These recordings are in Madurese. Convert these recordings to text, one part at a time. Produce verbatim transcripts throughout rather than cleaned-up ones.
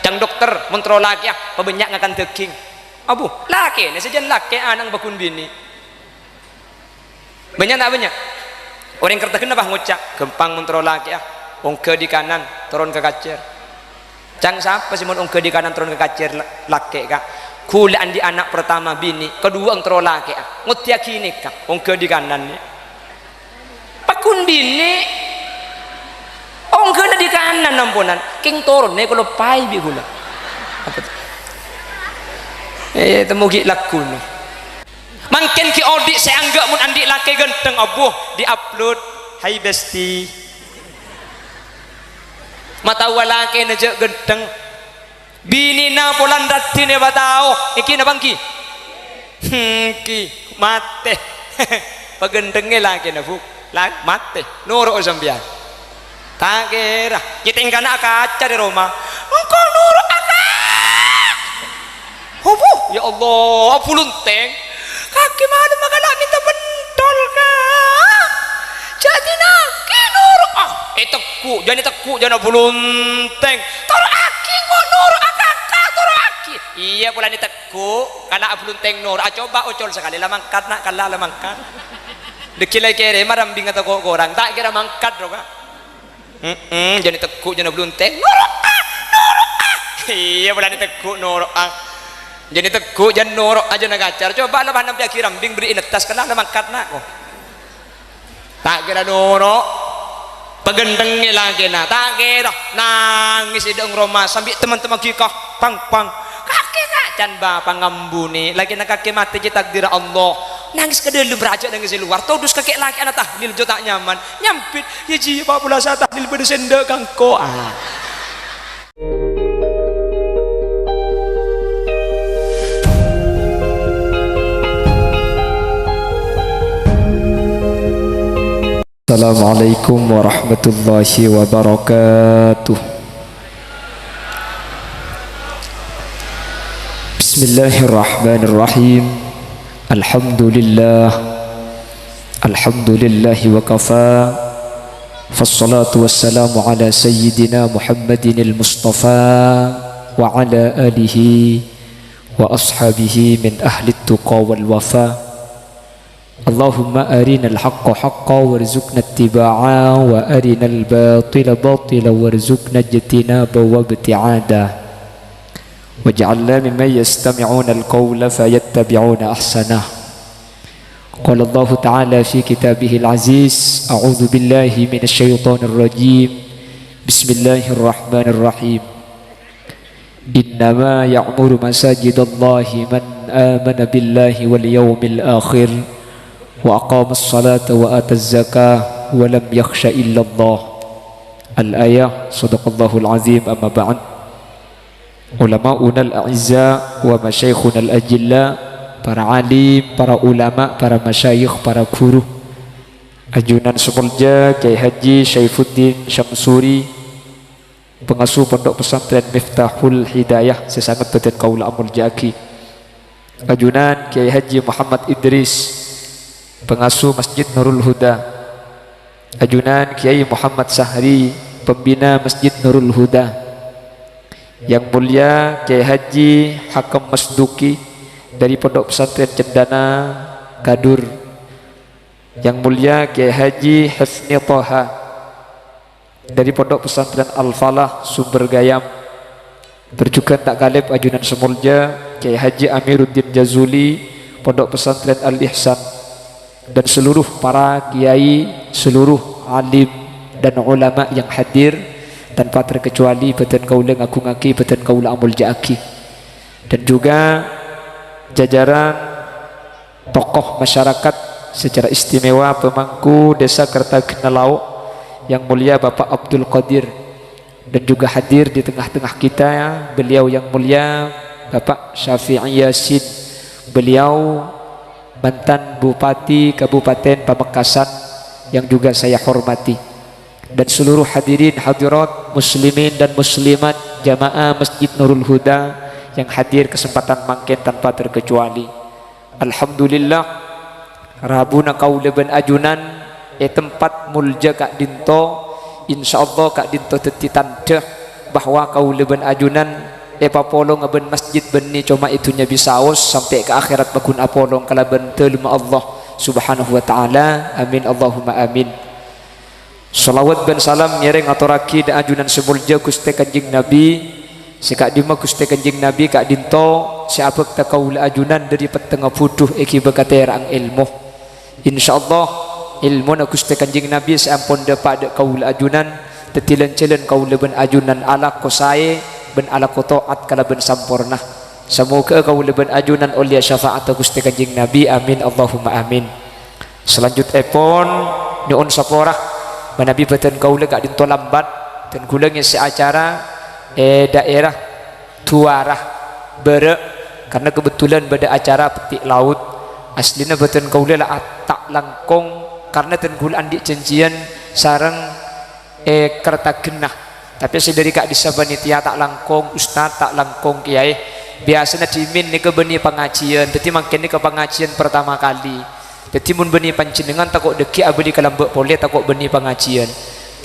Ca'na dokter, mon terro lakè'an, pabânnya' ngakan dhâghing. Abbhu, lakèna sajân lakè' ana'na pagghun binè'. Bânnya' ta' bânnya'? Orèng Kertajena pas ngoca', "Ghâmpang mon terro lakè'an, ongghâ dâri kanan, toron ka kacèr." Ca'na sapa sè mon ongghâ dâri kanan toron ka kacèr la-, lakè', Ka'? Ghulâ andi' ana' partama binè', kaduwâ'ân terro lakè'an. Ngoddhiyâghi nèka, ongghâ dâri kanan, yâ. Pagghun binè'. Ongghâna dâri kanan amponan. Kèng toron, nè, kaloppaè bi' ghulâ. Apa tu? Eh, temmo ghi' lagghuna. Mangkèn ghi' odi' sè angghâ' mon andi' lakè ghântheng, abbhu, di-upload. "Hai, Besti." Mataowa lakèna jhâ' ghântheng. Binèna polana raddhin èpatao. Ènggi napa ènggi? Ènggi, matè. Paghânthengngè lakèna, Bu. La-, matè. Noro'a sampèyan. Ta' kèra. Nyètèng kana' kaca dâri roma. "Engko' noro'a, Ka'." Opo? Ya Allah, abhulunthèng. Kakè malem kala' mènta pentol, Ka'. Jhâ' dinakè noro'a. Ètegghu', jhâ' ètegghu', jhâ' abhulunthèng. Toro'aghi, engko' noro'a, Ka', Ka', toro'aghi. Iyâ, polana ètegghu', kala' abhulunthèng noro'a. Coba ocol sakalè, la mangkat, na', kala' la mangkat. Dhâggi' la èkèrèma rambhingnga tako' korang, ta' kèra mangkat, ro, Ka'. Hemm, jhâ' ètegghu', jhâ' abhulunthèng. Noro'a, noro'a. Iyâ, polana ètegghu' noro'a. Jhâ' ètegghu', jhâ' noro'a, jhâ' kacar. Coba la bân nampèyaghi rambhing, bherri'i nettas, kala' la mangkat, na', ko. Ta' kèra noro'. Paghânthengngè lakèna, ta' kèra. Nangès è dâ'eng roma, sambi teman-teman ghi' ka, pang, pang. Kakè, Ka', can bapa ngambunè, lakèna kakè matè jiyâ takdirra Allah. Nangès ka dâlem, rajâ nangès è lowar. Todus kakè lakèna tahlil jhâ' ta' nyaman. Nyambit, "Yâ, jiyâ, Pa', pola sa tahlil bâdâ sè endâ' ka engko'." Ah. Assalamualaikum warahmatullahi wabarakatuh. Bismillahirrahmanirrahim. Alhamdulillah. Alhamdulillahi wa kafa. Fassalatu wassalamu ala sayyidina Muhammadinil Mustafa wa ala alihi wa ashabihi min ahlit tuqa wal wafa. Allahumma arinal haqqa haqqa warzuqna ittiba'a wa arinal batila batila warzuqna ijtinaba wa ibti'ada. Waj'alna mimman yastami'unal qawla fayattabi'una ahsanah. Qala Allahu ta'ala fi kitabihil aziz, a'udzu billahi minasy syaithanir rajim. Bismillahirrahmanirrahim. Innama ya'muru masajidallahi man amana billahi wal yaumil akhir wa aqamas salata wa ataz zakah wa lam yakhsha illallah. Al-ayah, sadaqallahul azim, amma ba'd. Ulama'unal a'izza wa masyayikhunal ajilla, para alim, para ulama, para masyayikh, para guru. Ajunan sè molja Kyai Haji Syaifuddin Syamsuri, pangasuh Pondok Pesantren Miftahul Hidayah sè sanget bhâdhân kaulâ amolja'aghi. Ajunan Kyai Haji Muhammad Idris, pangasuh Masjid Nurul Huda. Ajunan Kyai Muhammad Sahri, pembina Masjid Nurul Huda. Yang Mulia Kyai Haji Hakam Masduki dari Pondok Pesantren Cendana, Kadur. Yang Mulia Kyai Haji Hifni Toha dari Pondok Pesantren Al-Falah, Sumber Gayam. Terjugan ta' kalèp ajunan sè molja Kyai Haji Amiruddin Jazuli, Pondok Pesantren Al-Ihsan, dan seluruh para kiai, seluruh alim dan ulama yang hadir, tanpa terkecuali bhâdhân kaulâ ngagungaghi, bhâdhân kaulâ amolja'aghi. Dan juga jajaran tokoh masyarakat, secara istimewa pemangku Desa Kertagena Lauk, yang mulia Bapak Abdul Qadir, dan juga hadir di tengah-tengah kita, beliau yang mulia Bapak Syafi'i Yasin, beliau mantan Bupati Kabupaten Pamekasan yang juga saya hormati, dan seluruh hadirin hadirat, muslimin dan muslimat, jamaah Masjid Nurul Huda yang hadir kesempatan mangkèn tanpa terkecuali. Alhamdulillah, rabuna kaulâ bân ajunan è tempat molja ka'dinto, insyaallah ka'dinto dhâddhi tandhâ bahwa kaulâ bân ajunan Èpapolonga bân masjid bânnè coma è dhunnya bisaos, sampè' ka akhèrat paggun apolong kalabân dhâlemma Allah Subhanahu wa Ta'ala. Amin, Allahumma amin. Shalawat bân salam ngèrèng atorraghi dâ' ajunan sè molja Ghustè Kanjeng Nabi. Sè ka'dimma Ghustè Kanjeng Nabi ka'dinto sè abhâkta kaulâ ajunan dâri pettengnga budhu èghibâ katèra'an èlmo. Insyaallah, èlmona Ghustè Kanjeng Nabi sè ampon dâpa' dâ' kaulâ ajunan, dhâddhi lan-jhâlân kaulâ bân ajunan alako saè bân alako to'at kalabân samporna. Samoghâ'â kaulâ bân ajunan ollèya syafa'atta Ghustè Kanjeng Nabi. Amin, Allahumma amin. Salanjutèpon, nyo'on sapora, manabi bâdân kaulâ ka'dinto lambat, dân kaulâ ngèssè acara è daerah Duwara Bârâ', karna kebetulan bâdâ acara petti' laut. Asllina bâdân kaulâ la ta' langkong, karna dân kaulâ andi' janjiyân sareng è Kertagenna. Tapè sè dâri ka'dissa panitia ta' langkong, ustad ta' langkong, kèyaè. Biyasana dhimèn nèka bânnè pangajiyân, dhâddhi mangkèn nèka pangajiyân partama kalè. Dhâddhi mon bânnè panjhennengngan tako' dâggi' abâli ka lambâ' polè, tako' bânnè pangajiyân.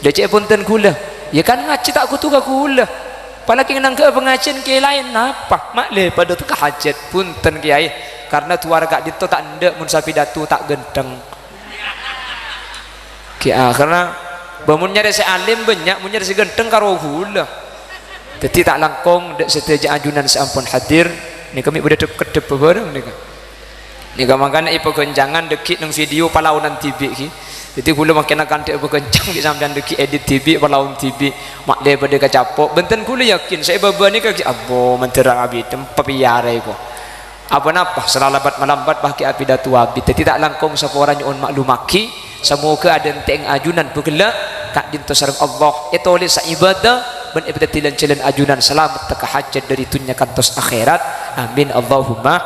Lha cè' bhunten kaulâ, iyâ kan ngajhi ta' kodhu ka kaulâ. Apalagi nangghâ'â pangajiyân kèyaè laèn napa? Ma'lè padâ teka hajat, bhunten kèyaè. Karna duwara ka'dinto ta' endâ' mon sè apidato ta' ghântheng. Ghi' akhèrra, bâ, mon nyarè sè alim bânnya', mon nyarè sè ghântheng karo kaulâ. Dhâddhi ta' langkong dâ' sadhâjâ ajunan sè ampon hadir, nèka mè' bâdâ dhep-keddhep bhâreng nèka. Nèka mangkana èpaghâncangan dâggi' neng video palaonan dhibi' ghi. Dhâddhi kaulâ mangkèn akan dâ' èpaghâncang bi' sampèyan dâggi' edit dhibi', palaon dhibi'. Ma'lè bâdâ kacapo'. Bhunten kaulâ yakin, sè è bâbâ nèka ghi' abbo mandhârâng abidem papèyarè ko. Apa-napa, salalabat malambat, pas ghi' apidato abit. Dhâddhi ta' langkong sapora nyo'on maklumaghi, samoghâ adhânte'eng ajunan bhâghellâ' ka'dinto sareng Allah, ètolèsa ibâdâ, bân èpadhâddhi lan-jhâlân ajunan salamet teka hajat dâri dhunnya kantos akhèrat. Amin, Allahumma.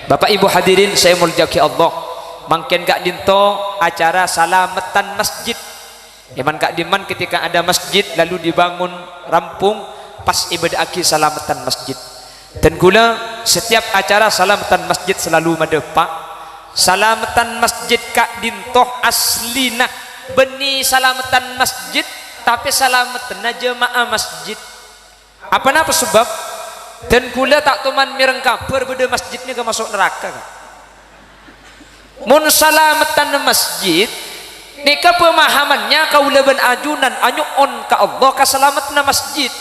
Bapa' Ibu hadirin sè èmoljâ'aghi Allah, mangkèn ka'dinto acara salameddhân masjid. È man-ka'dimman ketika ada masjid lalu dibangun rampung, pas èbâdâ'âghi salameddhân masjid. Dân kaulâ, setiap acara salameddhân masjid selalu madâpa'. Salameddhân masjid ka'dinto asllina bânnè salameddhân masjid, tapè salameddhânna jemaah masjid. Apa-napa sabâb? Dân kaulâ ta' toman mèreng kabhâr bâdâ masjid nèka maso' naraka, Ka'. Mon salameddhân masjid, nèka pemahamannya kaulâ bân ajunan anyo'on ka Allah kasalameddhânna masjid.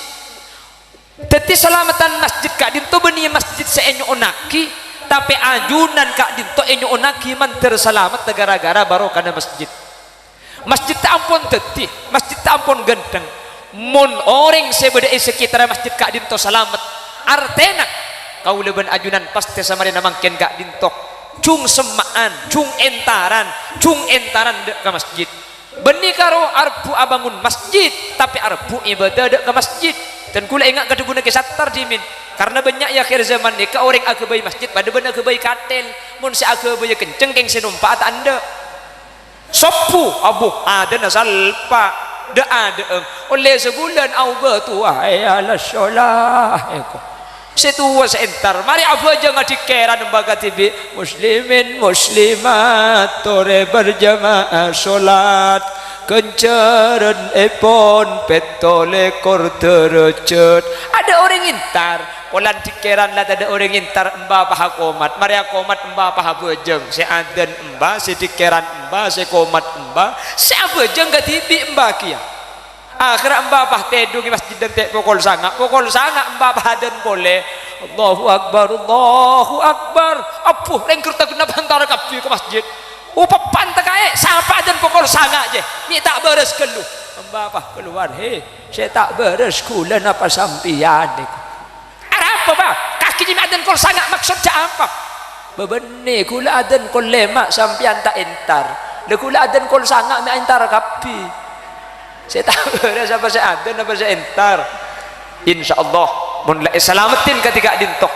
Dhâddhi salameddhân masjid ka'dinto bânnè masjid sè ènyo'onnaghi, tapè ajunan ka'dinto ènyo'onnaghi mandhâr salamet ghârâ-ghârâ barokana masjid. Masjid ta' ampon dhâddhi, masjid ta' ampon ghântheng. Mon orèng sè bâdâ è sekitarra masjid ka'dinto salamet, artèna kaulâ bân ajunan pastè samarèna mangkèn ka'dinto jhung semma'an, jhung èntaran, jhung èntaran dâ' ka masjid. Bânnè karo arebbhu abângon masjid, tapè arebbhu ibâdâ dâ' ka masjid. Dân kaulâ enga' ka dhâbuna Kè Sattar dhimèn, karna bânnya' è akhèr zaman nèka orèng aghâbây masjid padâ bân aghâbây katèl. Mon sè aghâbâyâ kenceng, kèng sè nompa'a ta' endâ'. Sobbhu, abbhu, adânna salpa', dâ'-adâ'âng. Ollè sabulân aobâ towa, hayya 'alas shalah, èko. Sè towa sè entar, marè abhâjâng adhikkèran emba kadhibi', muslimin muslimat, torè berjamaah sholat. Ghânjhârânèpon pètto lèkor dârâjhât. Adâ' orèng entar, polana dhikkèran la tadâ' orèng entar, emba pas akomat. Marè akomat emba pas abhâjâng. Sè adân emba, sè dhikkèran emba, sè komat emba, sè abhâjâng kadhibi' emba kèya. Akhèrra emba pas tèdung è masjid dântè' pokol sanga'. Pokol sanga' emba pas adân polè. Allahu Akbar, Allahu Akbar. Abbhu, rèng Kertagenna bhântara kabbhi ka masjid. Upeppa'an tekaè, sapa adân pokol sanga' jè? Mè' ta' bârâs ghâllu. Emba pas kalowar, "Hè, sè ta' bârâs kaulâ napa sampèyan nèko?" Arapa, Pa'? Kakè jiyâ mè' adân kol sanga' maksodda apa? Bâbânnè, kaulâ adân kol lèma' sampèyan ta' entar. Lha kaulâ adân kol sanga' mè' entar kabbhi. Sè ta' bârâs apa sè adân apa sè entar? Insyaallah, mon la èsalameddhin kadhi ka'dinto,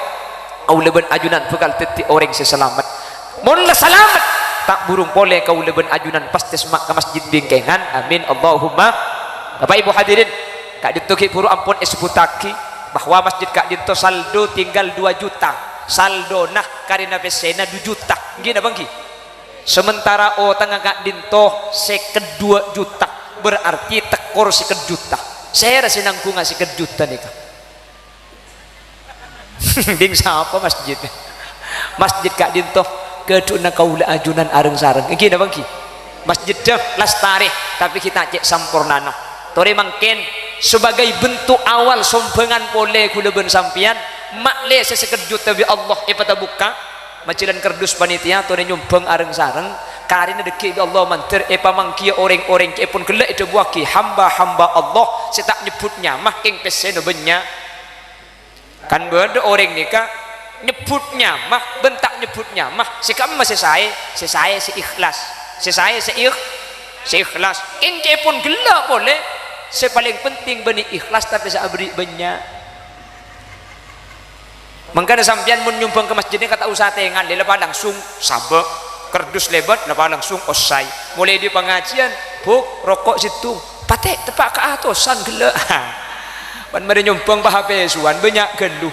kaulâ bân ajunan bhâkal dhâddhi orèng sè salamet. Mon la salamet, ta' burung polè kaulâ bân ajunan pastè semma' ka masjid bingkèngan. Amin, Allahumma. Bapa' Ibu hadirin, ka'dinto ghi' bhuru ampon èsebbhuttaghi bahwa masjid ka'dinto saldo tinggal dua juta. Saldona karèna pèssèna dua juta. Ènggi napa ènggi? Sementara otangnga ka'dinto sèket dua juta, berarti tèkor sèket juta. Sèra sè nangghungnga sèket juta nèka? Ding sapa masjid? Masjid ka'dinto, ghâdhuwânna kaulâ ajunan areng-sareng. Èngghi napa èngghi? Masjiddhâ lastarè, tapè ghi' ta' cè' sampornana. Torè mangkèn, sebagai bentuk awal sombhângan polè ghulâ bân sampèyan, ma'lè sè sakejjhut bi' Allah èpatabukka', majhâlân kardus panitia torè nyombhâng areng-sareng, karèna dhâggi' bi' Allah mandhâr èpamangghiyâ orèng-orèng ca'èpon ghellâ' èdhâbuwâghi hamba-hamba Allah sè ta' nyebbhut nyama kèng pèssèna bânnya'. Kan bâdâ orèng nèka nyebbhut nyama bân ta' nyebbhut nyama, sè ka'imma sè saè? Sè saè sè ikhlas. Sè saè sè ikh-, sè ikhlas. Kèng ca'èpon ghellâ' polè, sè palèng penting bânnè ikhlas tapè sè aberri' bânnya'. Mangkana sampèyan mon nyombhâng ka masjid nèka ta' osa tèngal, lè-, lèpa langsung sabâ', kardus lèbât, lèpa langsung ossay. Molaè dhi pangajiyân, Bu', roko' sèttong. Patè' teppa' ka atosan ghellâ'. Bân marè nyombhâng pa-hapèsuwân, bânnya' ghâllu.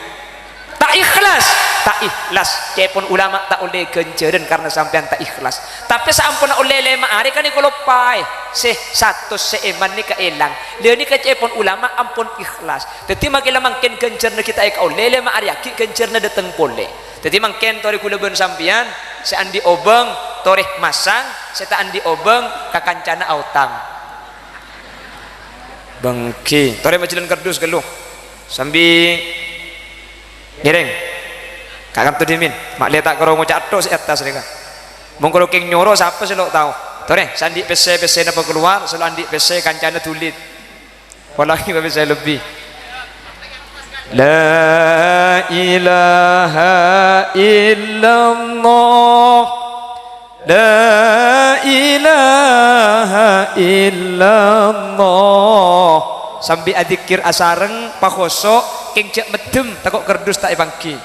Ta' ikhlas, ta' ikhlas. Ca'èpon ulama ta' ollè ghânjhârân karna sampèyan ta' ikhlas. Tapè saamponna ollè lèma arè kan èkaloppaè. Sè satos sè èman nèka èlang. Lha nèka ca'èpon ulama ampon ikhlas. Dhâddhi makè la mangkèn ghânjhârânna ghi' ta' èkaollè, lèma arè aghi' ghânjhârânna dhâteng polè. Dhâddhi mangkèn torè ghulâ bân sampèyan sè andi' obâng, torè masang, sè ta' andi' obâng ka kancana aotang. Benggi, torè majhâlân kardus ghâllu. Sambi ngèrèng. Ka' kanto dhimèn, ma'lè ta' karo ngoca' attos è attas rèka. Mon karo kèng nyoro sapa sè lo' tao? Torè, sè andi' pèssè, pèssèna pakalowar, sè lo' andi' pèssè kancana dulit. Polangè bâbâ sè lebbi. La ilaha illallah. La ilaha illallah. Sambi adzikkèr asareng, pakhoso', kèng jhâ' meddhem, tako' kardus ta' èpangghi.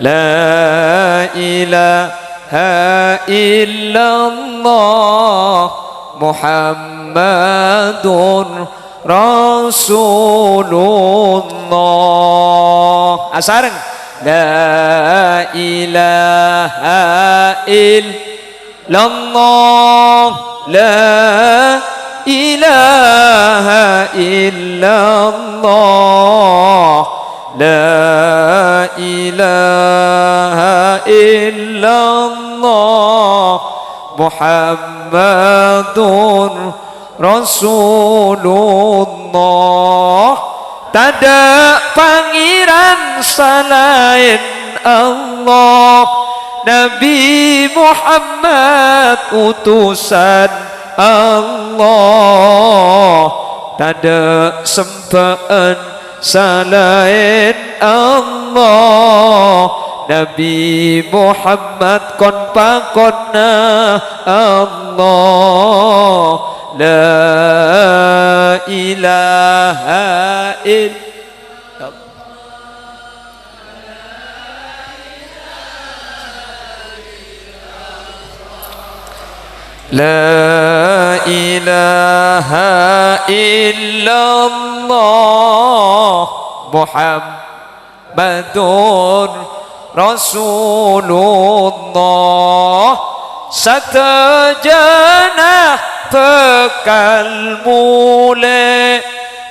La ilaha illallah Muhammadur Rasulullah. Asareng. La ilaha illallah. La ilaha illallah. La ilaha illallah Muhammadur Rasulullah. Tadâ' pangèran salaèn Allah, Nabi Muhammad utusan Allah. Tadâ' sembâ'ân salaèn Allah, Nabi Muhammad kon-pakonna Allah. La ilaha illallah. La ilaha illallah Muhammadur Rasulullah. Sadhâjâna bhâkal molè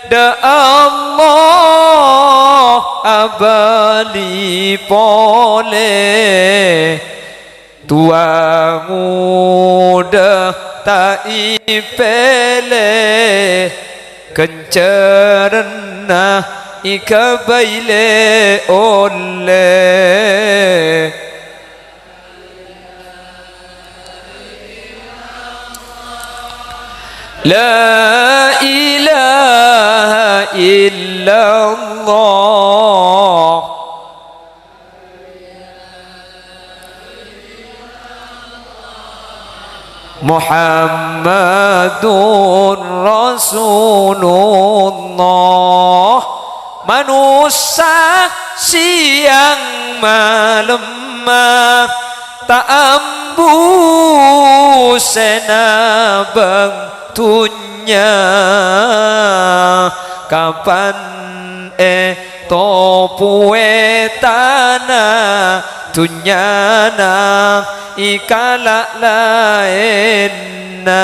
dâ' Allah abâli polè. Towa ngodâ ta' èpèlè, ghânjhârânna èghâbây lè-ollè. La ilaha illallah. Muhammadur Rasulullah. Manossa sèyang malemma ta' ambu sè nabâng dhunnya. Kapan è topowè tana dhunnyana èkala' laènna.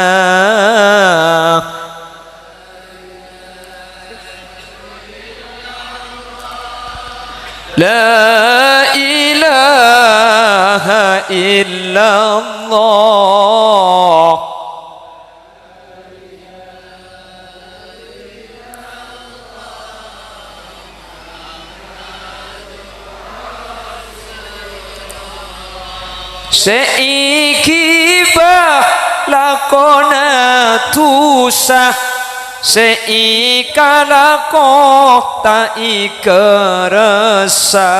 La ilaha illallah. Sè èghibâ lakona dhusa, sè èkalako ta' èkarassa.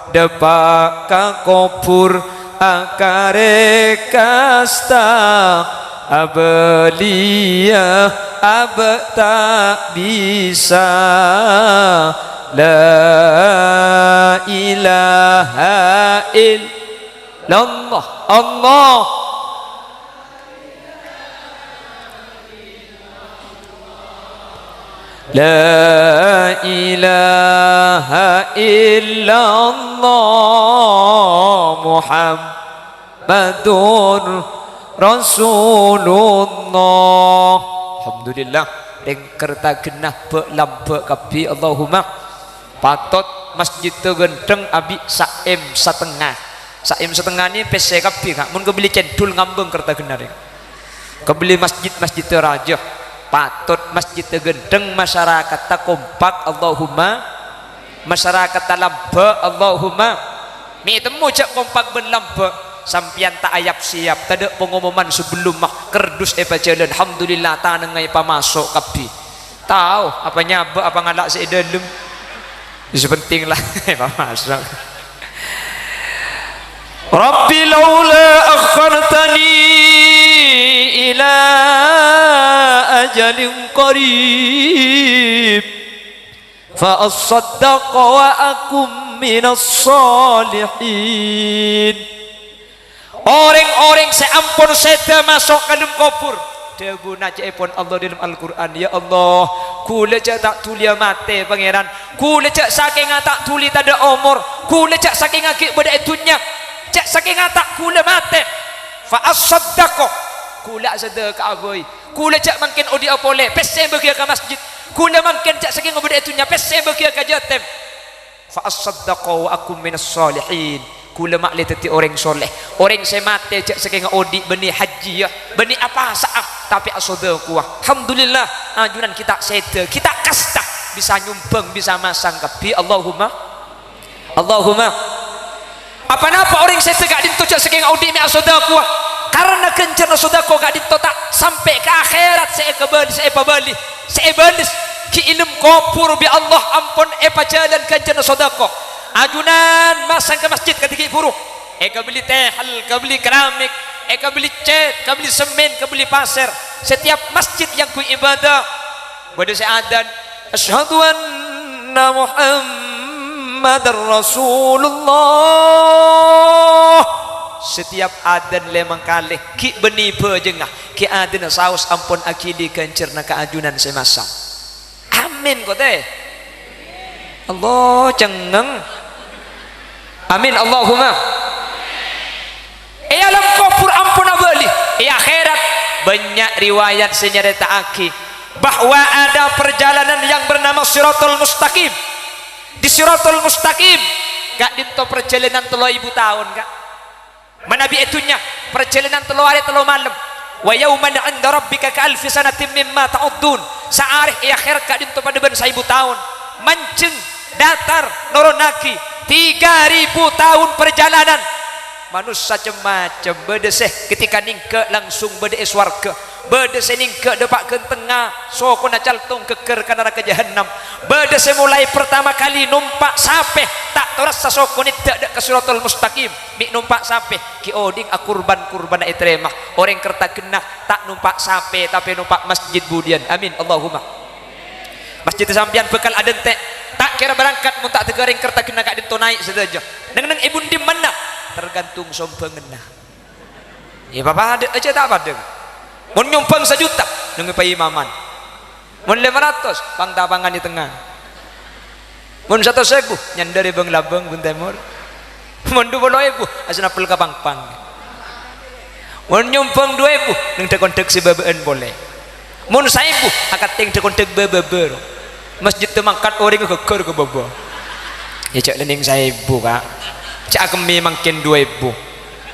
Dâpa' ka kobhur akarè kasta, abâliyâ abâ' ta' bisa. La ilaha illallah. Allah. La ilaha illallah Muhammadur Rasulullah. Alhamdulillah, rèng Kertagena bâ'-lambâ' kabbhi, Allahumma. Patot masjidda ghântheng abi' sa-M satengnga. Sa-M satengnga nè pèssè kabbhi, Ka'. Mon kabelli cendhul ngambâng Kertagena rèng. Kabelli masjid-masjidda rajâ. Patot masjidda ghântheng, masyarakatta kompak, Allahumma. Masyarakatta lambâ', Allahumma. Mè' ètemmo jhâ' kompak bân lambâ'. Sampèyan ta' ayap-sèyap, tadâ' pangomoman sabellumma, kardus èpajhâlân, alhamdulillah, tanengnga èpamaso' kabbhi. Tao, apa nyabâ', apa ngala' sè è dâlem. Sè penting la, èpamaso'. Rabbi laula akhartani ila ajalin qarib, fa asaddaqa wa akum minas shalihin. Orèng-orèng sè ampon sèdhâ maso' ka dâlem kobhur, dhâbuna ca'èpon Allah dâlem Al-Qur'an, "Ya Allah, ghulâ jhâ' ta' dhuliyâ matè, Pangèran. Ghulâ jhâ' sakènga ta' dhuli tadâ' omor. Ghulâ jhâ' sakènga ghi' bâdâ è dhunnya. Jhâ' sakènga ta' ghulâ matè. Fa asaddaqa, ghulâ asadhâka'a bhâi. Ghulâ jhâ' mangkèn odi'â polè, pèssè bâgiyâ ka masjid. Ghulâ mangkèn jhâ' sakènga bâdâ è dhunnya, pèssè bâgiyâ ka yatim." Fa asaddaqa wa akum minas shalihin. Ghulâ ma'lè dhâddhi orèng soleh. Orèng sè matè jhâ' sakènga odi' bânnè hajjiyâ, bânnè apasa'a, tapè asodâkowa. Alhamdulillah, ajunan ghi' ta' sèdhâ, ghi' ta' kasta, bisa nyumbang, bisa masang kabbhi. Allahumma, Allahumma. Apa-napa orèng sèdhâ ka'dinto jhâ' sakènga odi' mè' asodâkowa. Karna ghânjhârânna sodâko ka'dinto ta' sampè' ka akhèrat sè èkabâli, sè èpabâli. Sè èbâles, ghi' è dâlem kobhur bi' Allah ampon èpajhâlân ghânjhârânna sodâko. Ajunan masang ka masjid kadhi ghi' bhuru. Èkabelli tehel, kabelli keramik, èkabelli cet, kabelli semen, kabelli pasèr. Setiap masjid yang ghi' ibadah, bâdâ sè adzan, "Asyhadu anna Muhammadar Rasulullah." Setiap adzan lèma' kalè, ghi' bânnè bhâjângnga. Ghi' adzanna saos ampon aghili ghânjhârânna ka ajunan sè masang. Amin, kote. Allah cengngeng. Amin, Allahumma. È alam kobhur ampon abâli. È akhèrat, bânnya' riwayat sè nyarèta'aghi bahwa ada perjalanan yang bernama Shiratal Mustaqim. Di Shiratal Mustaqim, ka'dinto parjhâlânan tello èbu taon, Ka'. Manabi è dhunnya, parjhâlânan tello arè tello malem. "Wa yauman 'inda rabbika ka alfi sanatin mimma ta'uddun." Saarè è akhèrat ka'dinto padâ bân saèbu taon. Manjheng, datar, noronnaghi, tiga ribu taon parjhâlânan. Manossa cem-macem, bâdâ sè ketika nèngghâ' langsung bâdâ è sowarghâ. Bâdâ sè nèngghâ' dâpa' ghântengnga, sokona caltong ghâgghâr ka naraka jahannam. Bâdâ sè molaè partama kalè nompa' sapè, ta' torassa soko nèddhâ' dâ' ka Shiratal Mustaqim, mè' nompa' sapè, ghi' odi'â kurban-kurbanna ètarèma. Orèng Kertagena ta' nompa' sapè, tapè nompa' masjid budiyân. Amin, Allahumma. Masjid sampèyan bhâkal adhânte', ta' kèra berangkat mon ta' dhâgâ rèng Kertagena ka'dinto naè' sadhâjâ. Neng-enneng è bun dimma? Tergantung sombhânganna. Iyâ, papadâ jhâ' ta' padâ. Mon nyombhâng sajuta, neng paimaman. Mon lèma ratos, pang-tapangan è tengnga. Mon satos èbu, nyandâr è bâng-labâng bun tèmor. Mon du polo èbu, asnappel ka pang-pang. Mon nyombhâng du èbu, neng dhâk-ondhâk sè bâbâ'ân polè. Mon saèbu, akatèng dhâk-ondhâk bâ-bâbâ, ro. Masjid tè mangkat orèng ghâgghâr ka bâbâ. Ya, jhâ' lennèng saèbu, Ka'. Jhâ' akemmè mangkèn du èbu.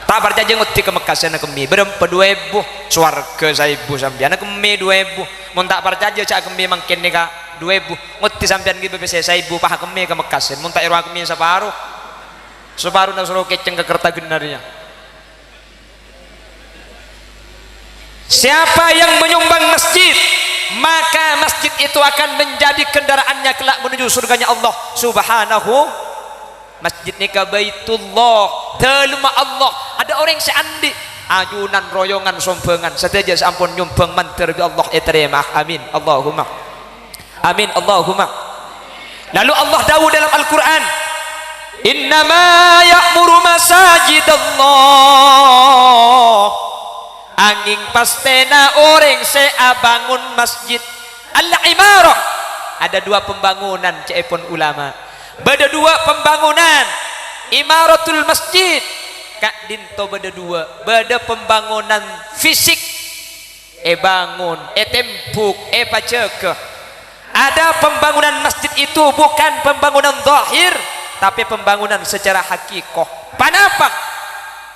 Ta' parcajâ ngoddhi ka Mekka sè akemmè. Bârâmpa du èbu? Sowarghâ saèbu sampèyan, akemmè du èbu. Mon ta' parcajâ, jhâ' akemmè mangkèn nèka du èbu. Ngoddhi sampèyan ghi' bâ pèssè saèbu, pas akemmè ka Mekka sè. Mon ta' èro akemmè saparo. Saparona soro kècèng ka Kertagena rèya. Siapa yang menyumbang masjid, maka masjid itu akan menjadi kendaraannya kelak menuju surganya Allah Subhanahu. Masjid nèka Baitullah, dâlemma Allah. Ada orèng sè andi', ajunan, royongan, sombhângan, sadhâjâ sè ampon nyombhâng mandhâr bi' Allah ètarèma. Amin. Allahumma. Amin, Allahumma. Lalu Allah dawuh dalam Al-Qur'an, "Innama ya'muru masajidallah." Angèng pastèna orèng sè abângon masjid. Al-imarah. Ada dua pembangunan, ca'èpon ulama. Bâdâ dua pembangunan. Imaratul masjid. Ka'dinto bâdâ dua. Bâdâ pembangunan fisik. Èbângon, ètembhuk, èpajâgâ. Ada pembangunan masjid itu bukan pembangunan zahir, tapè pembangunan secara hakikoh. Ponapa?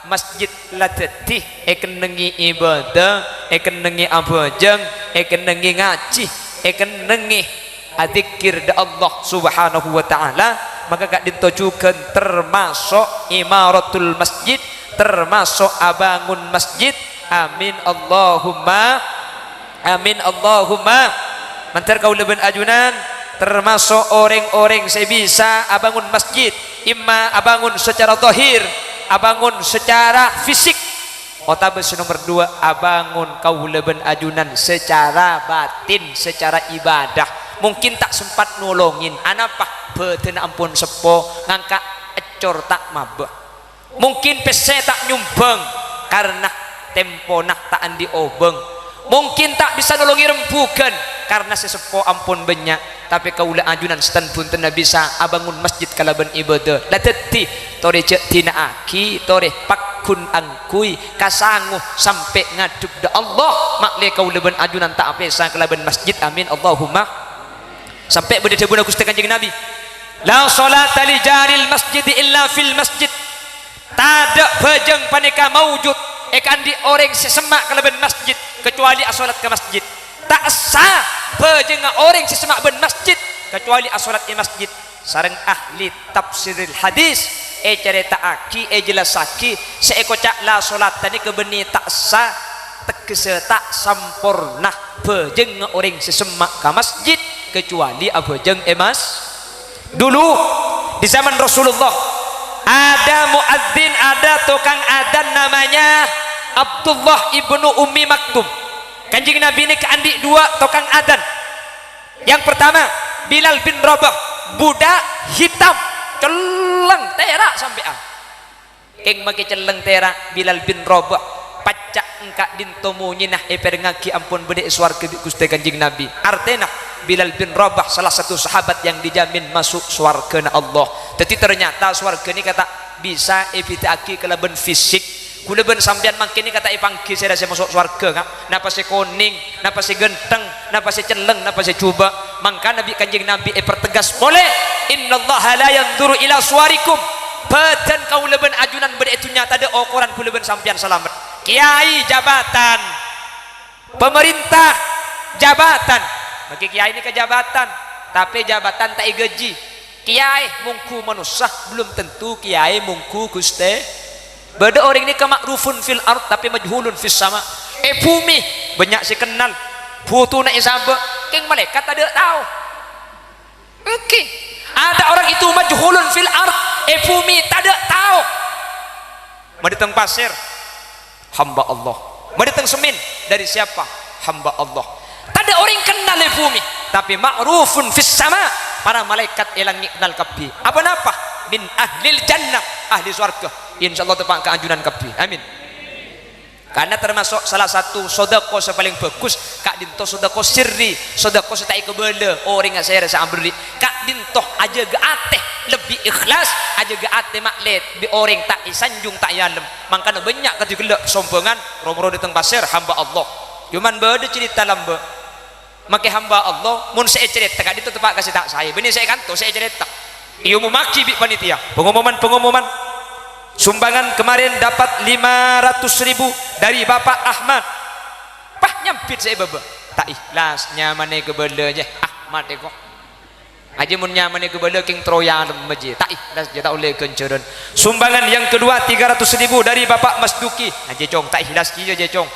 Masjid la dhâddhi èkennengngè ibâdâ, èkennengngè abhâjâng, èkennengngè ngajhi, èkennengngè adzikkèr dâ' Allah Subhanahu wa Ta'ala, maka ka'dinto jhughân termaso' imaratul masjid, termaso' abângon masjid. Amin, Allahumma. Amin, Allahumma. Mandhâr kaulâ bân ajunan termaso' orèng-orèng sè bisa abângon masjid, imma abângon secara zahir, abângon secara fisik, otabâ sè nomer duwâ', abângon kaulâ bân ajunan secara batin, secara ibadah. Mungkin ta' sempat nolongin, anapa? Bhâdhânna ampon seppo, ngangka' eccor ta' mabâ. Mungkin pèssè ta' nyombhâng karna tempona ta' andi' obâng. Mungkin ta' bisa nolongè rembhughân karna sè seppo ampon bânnya'. Tapè kaulâ ajunan sètan bhuntenna bisa abângon masjid kalabân ibâdâ. La dhâddhi, torè jhâ' dina'aghi, torè pagghun angghuy, kasango sampè' ngadhep dâ' Allah. Ma'lè kaulâ bân ajunan ta' apèsa kalabân masjid. Amin, Allahumma. Sampè' bâdâ dhâbuna Ghustè Kanjeng Nabi, "La sholata li jaril masjidi illa fil masjid." Tadâ' bhâjâng panèka maujud èkaandi' orèng sè semma' kalabân masjid, kacuali asolat ka masjid. Ta' essa bhâjângnga orèng sè semma' bân masjid, kacuali asolat è masjid. Sareng ahli tafsiril hadis ècarèta'aghi, èjellassaghi, sè èkoca' la sholata nèka bânnè ta' essa, teggessa ta' samporna bhâjângnga orèng sè semma' ka masjid, kacuali abhâjâng è mas-, Dulu, di zaman Rasulullah, ada muadzin, ada tukang adzan namanya Abdullah ibnu Ummi Maktum. Kanjeng Nabi nèka andi' duwâ' tukang adzan. Yang pertama, Bilal bin Rabah, budak hitam, celleng, tèra' sampèyan. Kèng makè celleng tèra', Bilal bin Rabah, pacca' èngka' dinto monyèna èparèngngaghi ampon bâdâ è sowarghâ bi' Ghustè Kanjeng Nabi. Artèna, Bilal bin Rabah salah satu sahabat yang dijamin masuk sowarghâna Allah. Dhâddhi, ternyata sowarghâ nèka ta' bisa èbhidhâ'aghi kalabân fisik. Kaulâ bân sampèyan mangkèn nèka ta' èpangghi sèra sè maso' sowarghâ, Ka'. Napa sè konèng, napa sè ghântheng, napa sè celleng, napa sè jhubâ'. Mangkana bi' Kanjeng Nabi èpertegas polè, "Innallaha la yanzuru ila suwarikum." Bhâdhân kaulâ bân ajunan bâdâ è dhunnya tadâ' okoran kaulâ bân sampèyan salamet. Kèyaè jabatan, pamarènta jabatan. Makè kèyaè nèka jabatan, tapè jabatan ta' ègâji. Kèyaè mongghu manossa, belum tentu kèyaè mongghu Ghustè. Bâdâ orèng nèka ma'rufun fil ard, tapè majhulun fis sama. È bhumè, bânnya' sè kennal. Bhutona èsabâ', kèng malaèkat tadâ' tao. Èngghi. Ada orang itu majhulun fil ard, è bhumè tadâ' tao. Madâteng pasèr, hamba Allah. Madâteng semmèn, dari siapa? Hamba Allah. Tadâ' orèng kennal è bhumè, tapè ma'rufun fis sama. Para malaèkat è langngè' kennal kabbhi. Apa napa? Min ahlil jannah, ahli sowarghâ. Insyaallah teppa' ka ajunan kabbhi. Amin. Karena termasuk salah satu sodako sè palèng bhâghus, ka'dinto sodako sirri, sodako sè ta' èkabâlâ orèngnga sèra sè aberri'. Ka'dinto ajâgâ atè lebbi ikhlas, ajâgâ atè ma'lè bi' orèng ta' èsanjung, ta' èalem. Mangkana bânnya' kadhi ghellâ' kasombhângan, ro-moro dâteng pasèr, hamba Allah. Cuman bâdâ carèta lambâ'. Makè hamba Allah, mon sè ècarèta ka'dinto teppa' ka sè ta' saè. Bânnè sè è kanto sè ècarèta. Èomomaghi bi' panitia. Pengumuman, pengumuman. Sumbangan kemarin dapat lima ratus ribu dari Bapak Ahmad. Pas nyambit sè è bâbâ. Ta' ikhlas nyamana kabâlâ, jâ. Ahmad èko. Ajâ mon nyamana kabâlâ kèng terro èalem ajâ. Ta' ikhlas jâ, ta' ollè ghânjhârân. Sumbangan yang kedua tiga ratus ribu dari Bapak Mas Duki. Ajâ, Cong, ta' ikhlas kèya, jâ, Cong.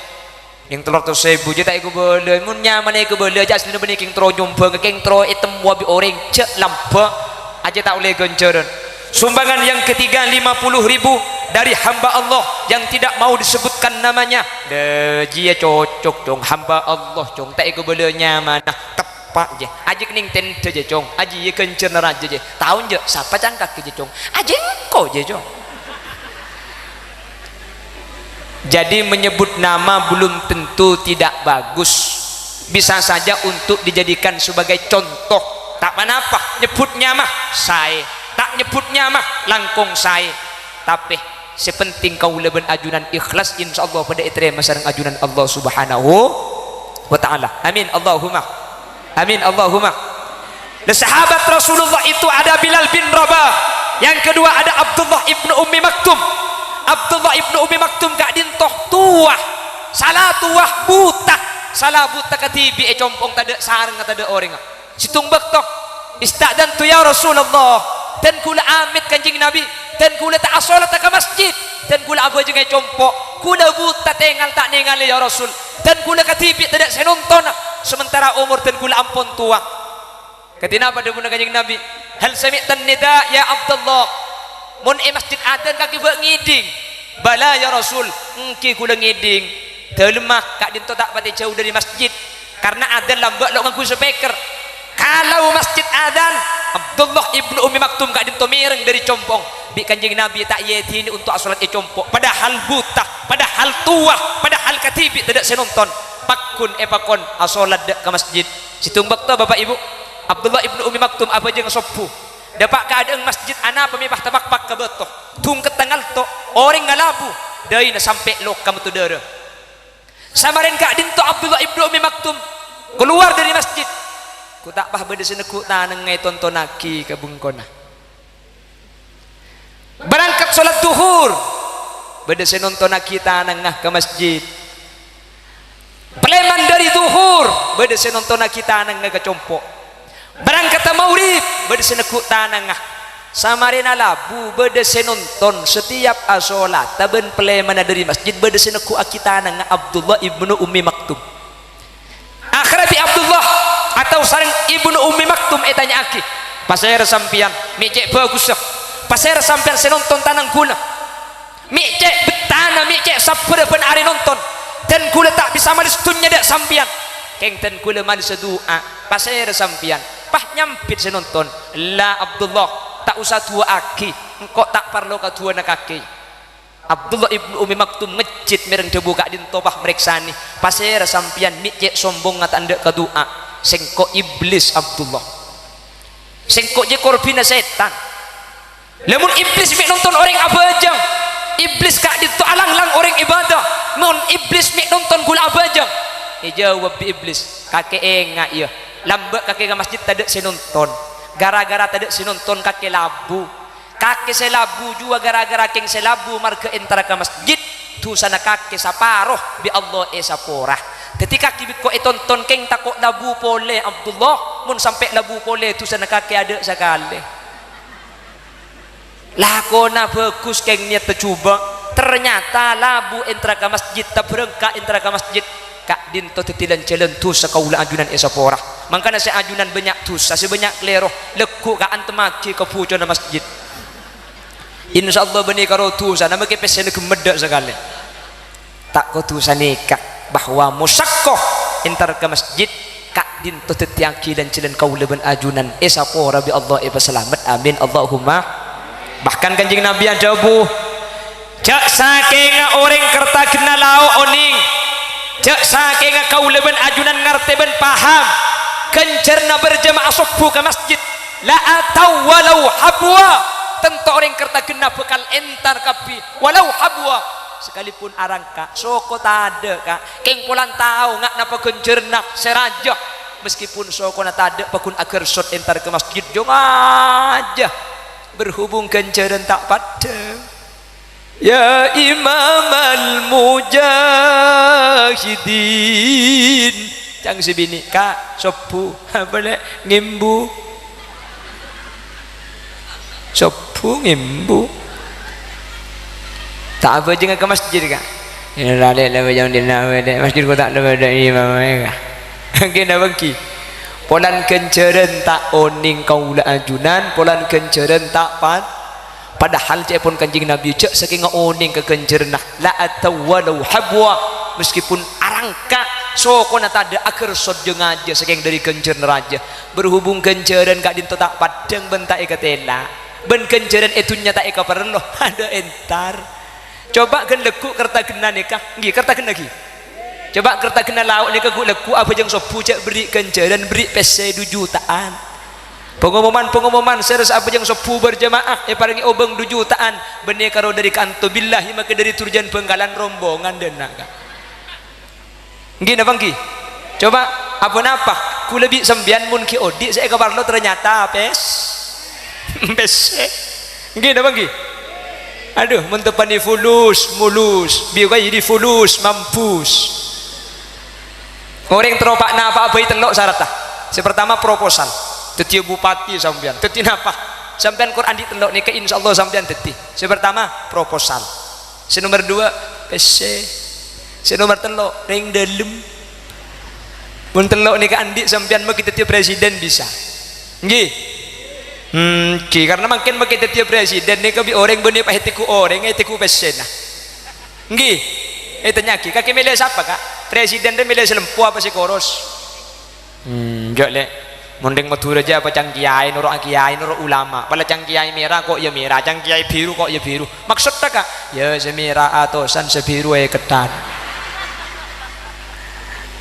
Kèng tello ratos èbu jâ ta' èkabâlâ. Mon nyamana èkabâlâ, jâ asli bânnè kèng terro nyombhâng, kèng terro ètemmowa bi' orèng, jâ' lambâ'. Ajâ ta' ollè ghânjhârân. Sumbangan yang ketiga lima puluh ribu dari hamba Allah yang tidak mau disebutkan namanya. Lah, jiyâ cocok, Cong. Hamba Allah, Cong. Ta' èkabâlâ nyamana. Teppa' jâ. Ajâ kennèng tèndhâ jâ, Cong. Ajiyâ ghânjhârânna rajâ jâ. Taon jâ, sapa cangkagghâ jâ, Cong? Ajâ engko' jâ, Cong. Jadi, menyebut nama belum tentu tidak bagus. Bisa saja untuk dijadikan sebagai contoh. Ta' ponapa, nyebbhut nyama saè. Ta' nyebbhut nyama langkong saè. Tapè, sè penting kaulâ bân ajunan ikhlas, insyaallah padâ ètarèma sareng ajunan Allah Subhanahu wa Ta'ala. Amin. Allahumma. Amin. Allahumma. Nah, sahabat Rasulullah itu ada Bilal bin Rabah. Yang kedua ada Abdullah ibnu Ummi Maktum. Abdullah ibnu Ummi Maktum ka'dinto towa. Sala towa, buta. Sala buta kadhibi' è compo'na, tadâ' sarengnga, tadâ' orèngnga. Sèttong bâkto, "Ista'dzantu ya Rasulullah." Dân kaulâ amèt Kanjeng Nabi. Dân kaulâ ta' asolatta ka masjid. Dân kaulâ abhâjâng è compo'. Kaulâ buta, tèngal ta' nèngalè, ya Rasul. Dân kaulâ kadhibi' tadâ' sè nontona. Sementara omor dân kaulâ ampon towa. Kadhi napa dhâbuna Kanjeng Nabi? "Hal sami'tan nida ya Abdullah?" Mon è masjid adzan kakè bâ' ngèdhing? "Bala ya Rasul, èngghi kaulâ ngèdhing." Dâlemma ka'dinto ta' patè jâu dâri masjid, karna adzan lambâ' lo' ngangghuy speaker. Kalau masjid adzan, Abdullah ibnu Ummi Maktum ka'dinto mèreng dâri compo'na, bi' Kanjeng Nabi ta' èdhinè onto' asolat è compo', padahal buta, padahal towa, padahal kadhibi' tadâ' sè nonton. Pagghun èpakon asolat dâ' ka masjid. Sèttong bâkto, Bapa' Ibu, Abdullah ibnu Ummi Maktum abhâjâng sobbhu. Dâpa' ka adâ'na masjid, anapa mè' pas tapakpak ka bâto. Dhungketta ngalto, orèng ngalabu, dâina sampè' loka mato dârâ. Samarèna ka'dinto Abdullah ibnu Ummi Maktum kalowar dâri masjid. Ghu ta' pas bâdâ sè neggu' tanangnga ètontonnaghi ka bengkona. Berangkat sholat duhur, bâdâ sè nontonnaghi tanangnga ka masjid. Palèman dâri duhur, bâdâ sè nontonnaghi tanangnga ka compo'. Berangkatta maghrib, bâdâ sè neggu' tanangnga. Samarèna labu, bâdâ sè nonton. Setiap asolatta bân palèmanna dâri masjid, bâdâ sè neggu'aghi tanangnga Abdullah ibnu Ummi Maktum. Akhèrra bi' Abdullah atau sareng Ibnu Ummi Maktum ètanya'aghi, "Pasèra sampèyan? Mè' cè' bhâghussa. Pasèra sampèyan sè nonton tanang ghulâ? Mè' cè' bettana, mè' cè' sabbhârâ bân arè nonton. Dân ghulâ ta' bisa malès dhunnya dâ' sampèyan. Kèng dân ghulâ malèssa du'a. Pasèra sampèyan?" Pas nyambit sè nonton, "Ella, Abdullah, ta' osa du'aaghi. Engko' ta' parlo kadu'âna kakè." Abdullah ibnu Ummi Maktum ngejjit mèreng dhâbu ka'dinto, pas marèksanè, "Pasèra sampèyan, mè' cè' sombongnga ta' endâ' ka du'a? Sèngko' iblis, Abdullah. Sèngko' jiyâ korbhina sètan. Lamon iblis mè' nonton orèng abhâjâng, iblis ka'dinto alanglang orèng ibadah. Mon iblis mè' nonton ghulâ abhâjâng." Èjâwâb bi' iblis, "Kakè enga', yâ, lambâ' kakè ka masjid tadâ' sè nonton. Ghârâ-ghârâ tadâ' sè nonton kakè labu." Kakè sè labu jhuwâ ghârâ-ghârâ kèng sè labu marghâ entara ka masjid, dhusana kakè saparo bi' Allah èsapora. Dhâddhi kakè bi' engko' ètonton kèng tako' labu polè, Abdullah. Mon sampè' labu polè, dhusana kakè adâ' sakalè. Lakona bhâghus kèng niyatta jhubâ', ternyata labu entara ka masjid, tabrângka' entara ka masjid. Ka'dinto dhâddhi lan-jhâlân dhusa kaulâ ajunan èsapora. Mangkana sè ajunan bânnya' dhusa, sè bânnya' kalèro, lagghu' ka antemmaghi ka bhucona masjid. Insyaallah bânnè karo dhusana makè pèssèna ghemmeddhâ' sakalè. Ta' kodhu sanèka bahwa mosakkah entar ka masjid ka'dinto dhâddhiyâghi lan-jhâlân kaulâ bân ajunan èsapora bi' Allah èpasalamet. Amin, Allahumma. Bahkan Kanjeng Nabi adhâbu, "Jhâ' sakènga orèng Kertagena lao' onèng, jhâ' sakènga kaulâ bân ajunan ngartè bân paham ghânjhârânna berjamaah sobbhu ka masjid, la atau walau habwa, tanto orèng Kertagena bhâkal entar kabbhi, walau habwa, sakalèpon arangka, soko tadâ', Ka', kèng polana tao nga' napa ghânjhârânna sè rajâ, meskipun sokona tadâ', pagghun aghârsot entar ka masjid, jhung ajâ." Berhubung ghânjhârân ta' paddhâng. Ya Imamal Mujahidin. Ca'na sè binè', "Ka', sobbhu." "Apa, Lè'?" "Ngèmbu." Sobbhu ngèmbu. Ta' abhâjângnga ka masjid, Ka'. Ina la lè' la bhâjâng dinna' wèdè'. Masjid kota' la bâdâ imam, Ka'. Èngghi napa èngghi? Polana ghânjhârân ta' onèng kaulâ ajunan, polana ghânjhârân ta' pad-, padahal ca'èpon Kanjeng Nabi, "Jhâ' sakènga onèng ka ghânjhârânna, la atau walau habwa, meskipun arangka sokona tadâ' aghârsot jâ ngajâ sakèng dâri ghânjhârânna rajâ." Berhubung ghânjhârân ka'dinto ta' paddhâng bân ta' èkatèla, bân ghânjhârân è dhunnya ta' èkaparlo, adâ' entar. Coba ghân lagghu' kertaghenna nèka, èngghi, kertaghenna ghi. Coba kertaghenna lao' nèka ghu-, lagghu' abhâjâng sobbhu jhâ' berri' ghânjhârân, berri' pèssè du juta'an. Pangomoman-pangomoman sè rassa abhâjâng sobbhu berjamaah èparèngè obâng du juta'an, bânnè karo dâri kanto billahi makè dâri Durjan Bhângkalan rombongan dâ' enna', Ka'. Èngghi napa èngghi? Coba, apa-napa? Kaulâ bi' sampèyan mon ghi' odi' sè èkaparlo ternyata pès-, pèssè. Èngghi napa èngghi? Adhu, mon teppa'na fulus, mulus, bi' ghairi fulus, mampus. Orèng terro pa'-napa'a bhâi tello' saratta. Sè pertama proposal. Dhâddhiyâ bupati sampèyan. Dhâddhi napa? Sampèyan kor andi' tello' nèka, insyaallah sampèyan dhâddhi. Sè pertama proposal. Sè nomer dua, pèssè. Sè nomer tello', rèng dâlem. Mon tello' nèka andi' sampèyan makè dhâddhiyâ presiden bisa. Èngghi? Hmm, èngghi, karna mangkèn makè dhâddhiyâ presiden nèka bi' orèng bânnè pas ètèghu orèng, ètèghu pèssèna. Èngghi? Ètanya'aghi, kakè mèlè sapa, Ka'? Presiden rè mèlè sè lempo apa sè koros? Hmm, jhâ' Lè'. Mon rèng Madhurâ jhâ' apa ca'na kèyaè, noro' kèyaè, noro' ulama. Pala ca'na kèyaè mèra, ko' iyâ mèra. Ca'na kèyaè bhiru, ko' iyâ bhiru. Maksoddhâ, Ka'? Yâ, sè mèra atosan, sè bhiru èkettan.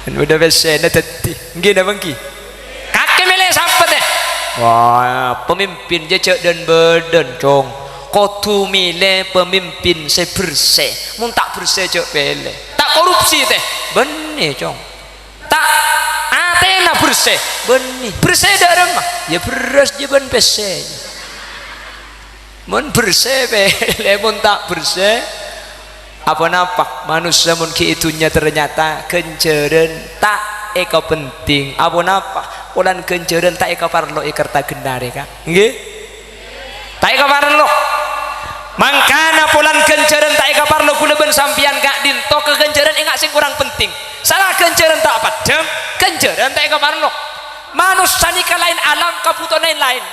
Kan bâdâ pèssèna dhâddhi. Èngghi napa èngghi? Kakè mèlè sapa, tè? Wah, pemimpin jhâ' jhâ' dân-bâdân, Cong. Kodhu mèlè pemimpin sè bersè. Mon ta' bersè, jhâ' pèlè. Ta' korupsi, tè? Bânnè, Cong. Ta' atèna bersè, bânnè. Bersè dâ' remma? Yâ bherrâs jiyâ bân pèssè. Mon bersè pèlè, mon ta' bersè, apa-napa. Manossa mon ghi' è dhunnya ternyata ghânjhârân ta' èkapenting. Apa-napa. Polana ghânjhârân ta' èkaparlo è kertaghenna rè, Ka'. Èngghi? Ta' èkaparlo. Mangkana polana ghânjhârân ta' èkaparlo, kaulâ bân sampèyan ka'dinto ka ghânjhârân enga' sè korang penting. Sala ghânjhârân ta' paddhâng, ghânjhârân ta' èkaparlo. Manossa nèka laèn alam kabhutowanna laèn.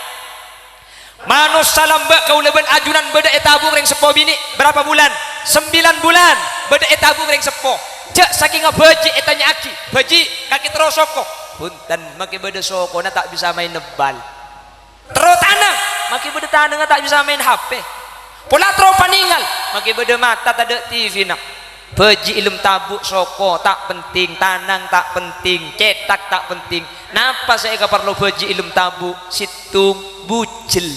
Manossa lambâ' kaulâ bân ajunan bâdâ è tabu' rèng seppo binè'. Berapa bulan? Sembilan bulan bâdâ è tabu' rèng seppo. Jhâ' sakènga bhâji' ètanya'aghi, "Bhâji', kakè terro soko?" "Bhunten, makè bâdâ sokona ta' bisa maèn bal." Terro tanang, makè bâdâ tanangnga ta' bisa maèn H P. Pola terro panèngal, makè bâdâ mata tadâ' T V-na. Bhâji' è lem tabu' soko ta' penting, tanang ta' penting, cètak ta' penting. Napa sè èkaparlo bhâji' è lem tabu'? Sèttong, bujel.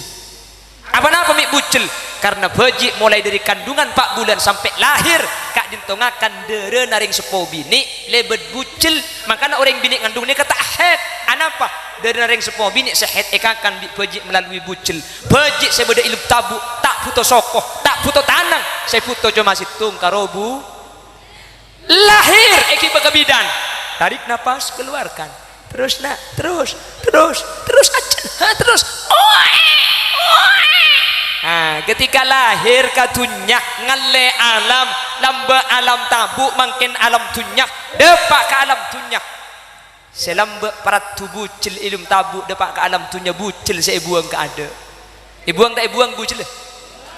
Apa-napa mè' bujel? Karna bhâji' molaè dâri kandungan pa' bulân sampè' lahèr, ka'dinto ngakan dârâna rèng seppo binè', lèbât bujel. Mangkana orèng binè' ngandung nèka ta' haid. Anapa? Dârâna rèng seppo binè' sè haid èkakan bi' bhâji' melalui bujel. Bhâji' sè bâdâ è lem tabu' ta' bhuto soko, ta' bhuto tanang, sè bhuto coma sèttong karo bu-, lahèr èghibâ ka bidan. Tarik napas, keluarkan. Terros, Na', terros, terros, terros, ajân, ha, terros. Oe, oe. Ah, ketika lahèr ka dhunnya, ngallè alam, lambâ' alam tabu', mangkèn alam dhunnya, dâpa' ka alam dhunnya. Sè lambâ' paraddhu bujel è lem tabu', dâpa' ka alam dhunnya, bujel sè èbuwâng kaadâ'. Èbuwâng ta' èbuwâng bujel?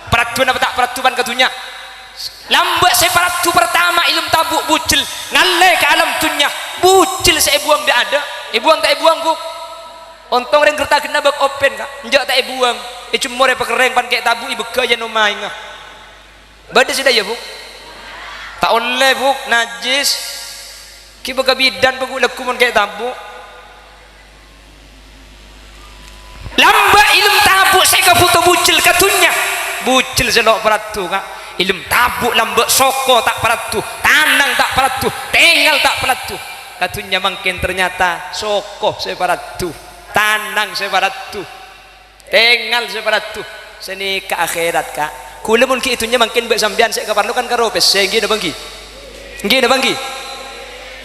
Paraddhu napa ta' paraddhu pan ka dhunnya? Lambâ' sè paraddhu partama è lem tabu' bujel, ngallè ka alam dhunnya, bujel sè èbuwâng dâ'-adâ'. Èbuwâng ta' èbuwâng, Bu'? Ontong rèng Gertagenna bâk open, Ka'. Enjâ' ta' èbuwâng, èjemmor èpakerrèng pan kè' tabu' èbâgâ yâ nomaènga. Bâdâ sè dâ' iyâ, Bu'? Ta' ollè, Bu', najjhis. Ghibâ ka bidan paggu' lagghu mon kè' tabu'. Lambâ' è lem tabu' sè kabhuto bujel ka dhunnya. Bujel sè lo' paraddhu, Ka'. È lem tabu' lambâ' soko ta' paraddhu, tanang ta' paraddhu, tèngal ta' paraddhu. Ka dhunnya mangkèn ternyata soko sè paraddhu, tanang sè paraddhu. Tèngal sè paraddhu. Sanèka akhèrat, Ka'. Kaulâ mon ghi' è dhunnya mangkèn bâ' sampèyan sè èkaparlo kan karo pèssè, ènggi napa ènggi? Ènggi napa ènggi?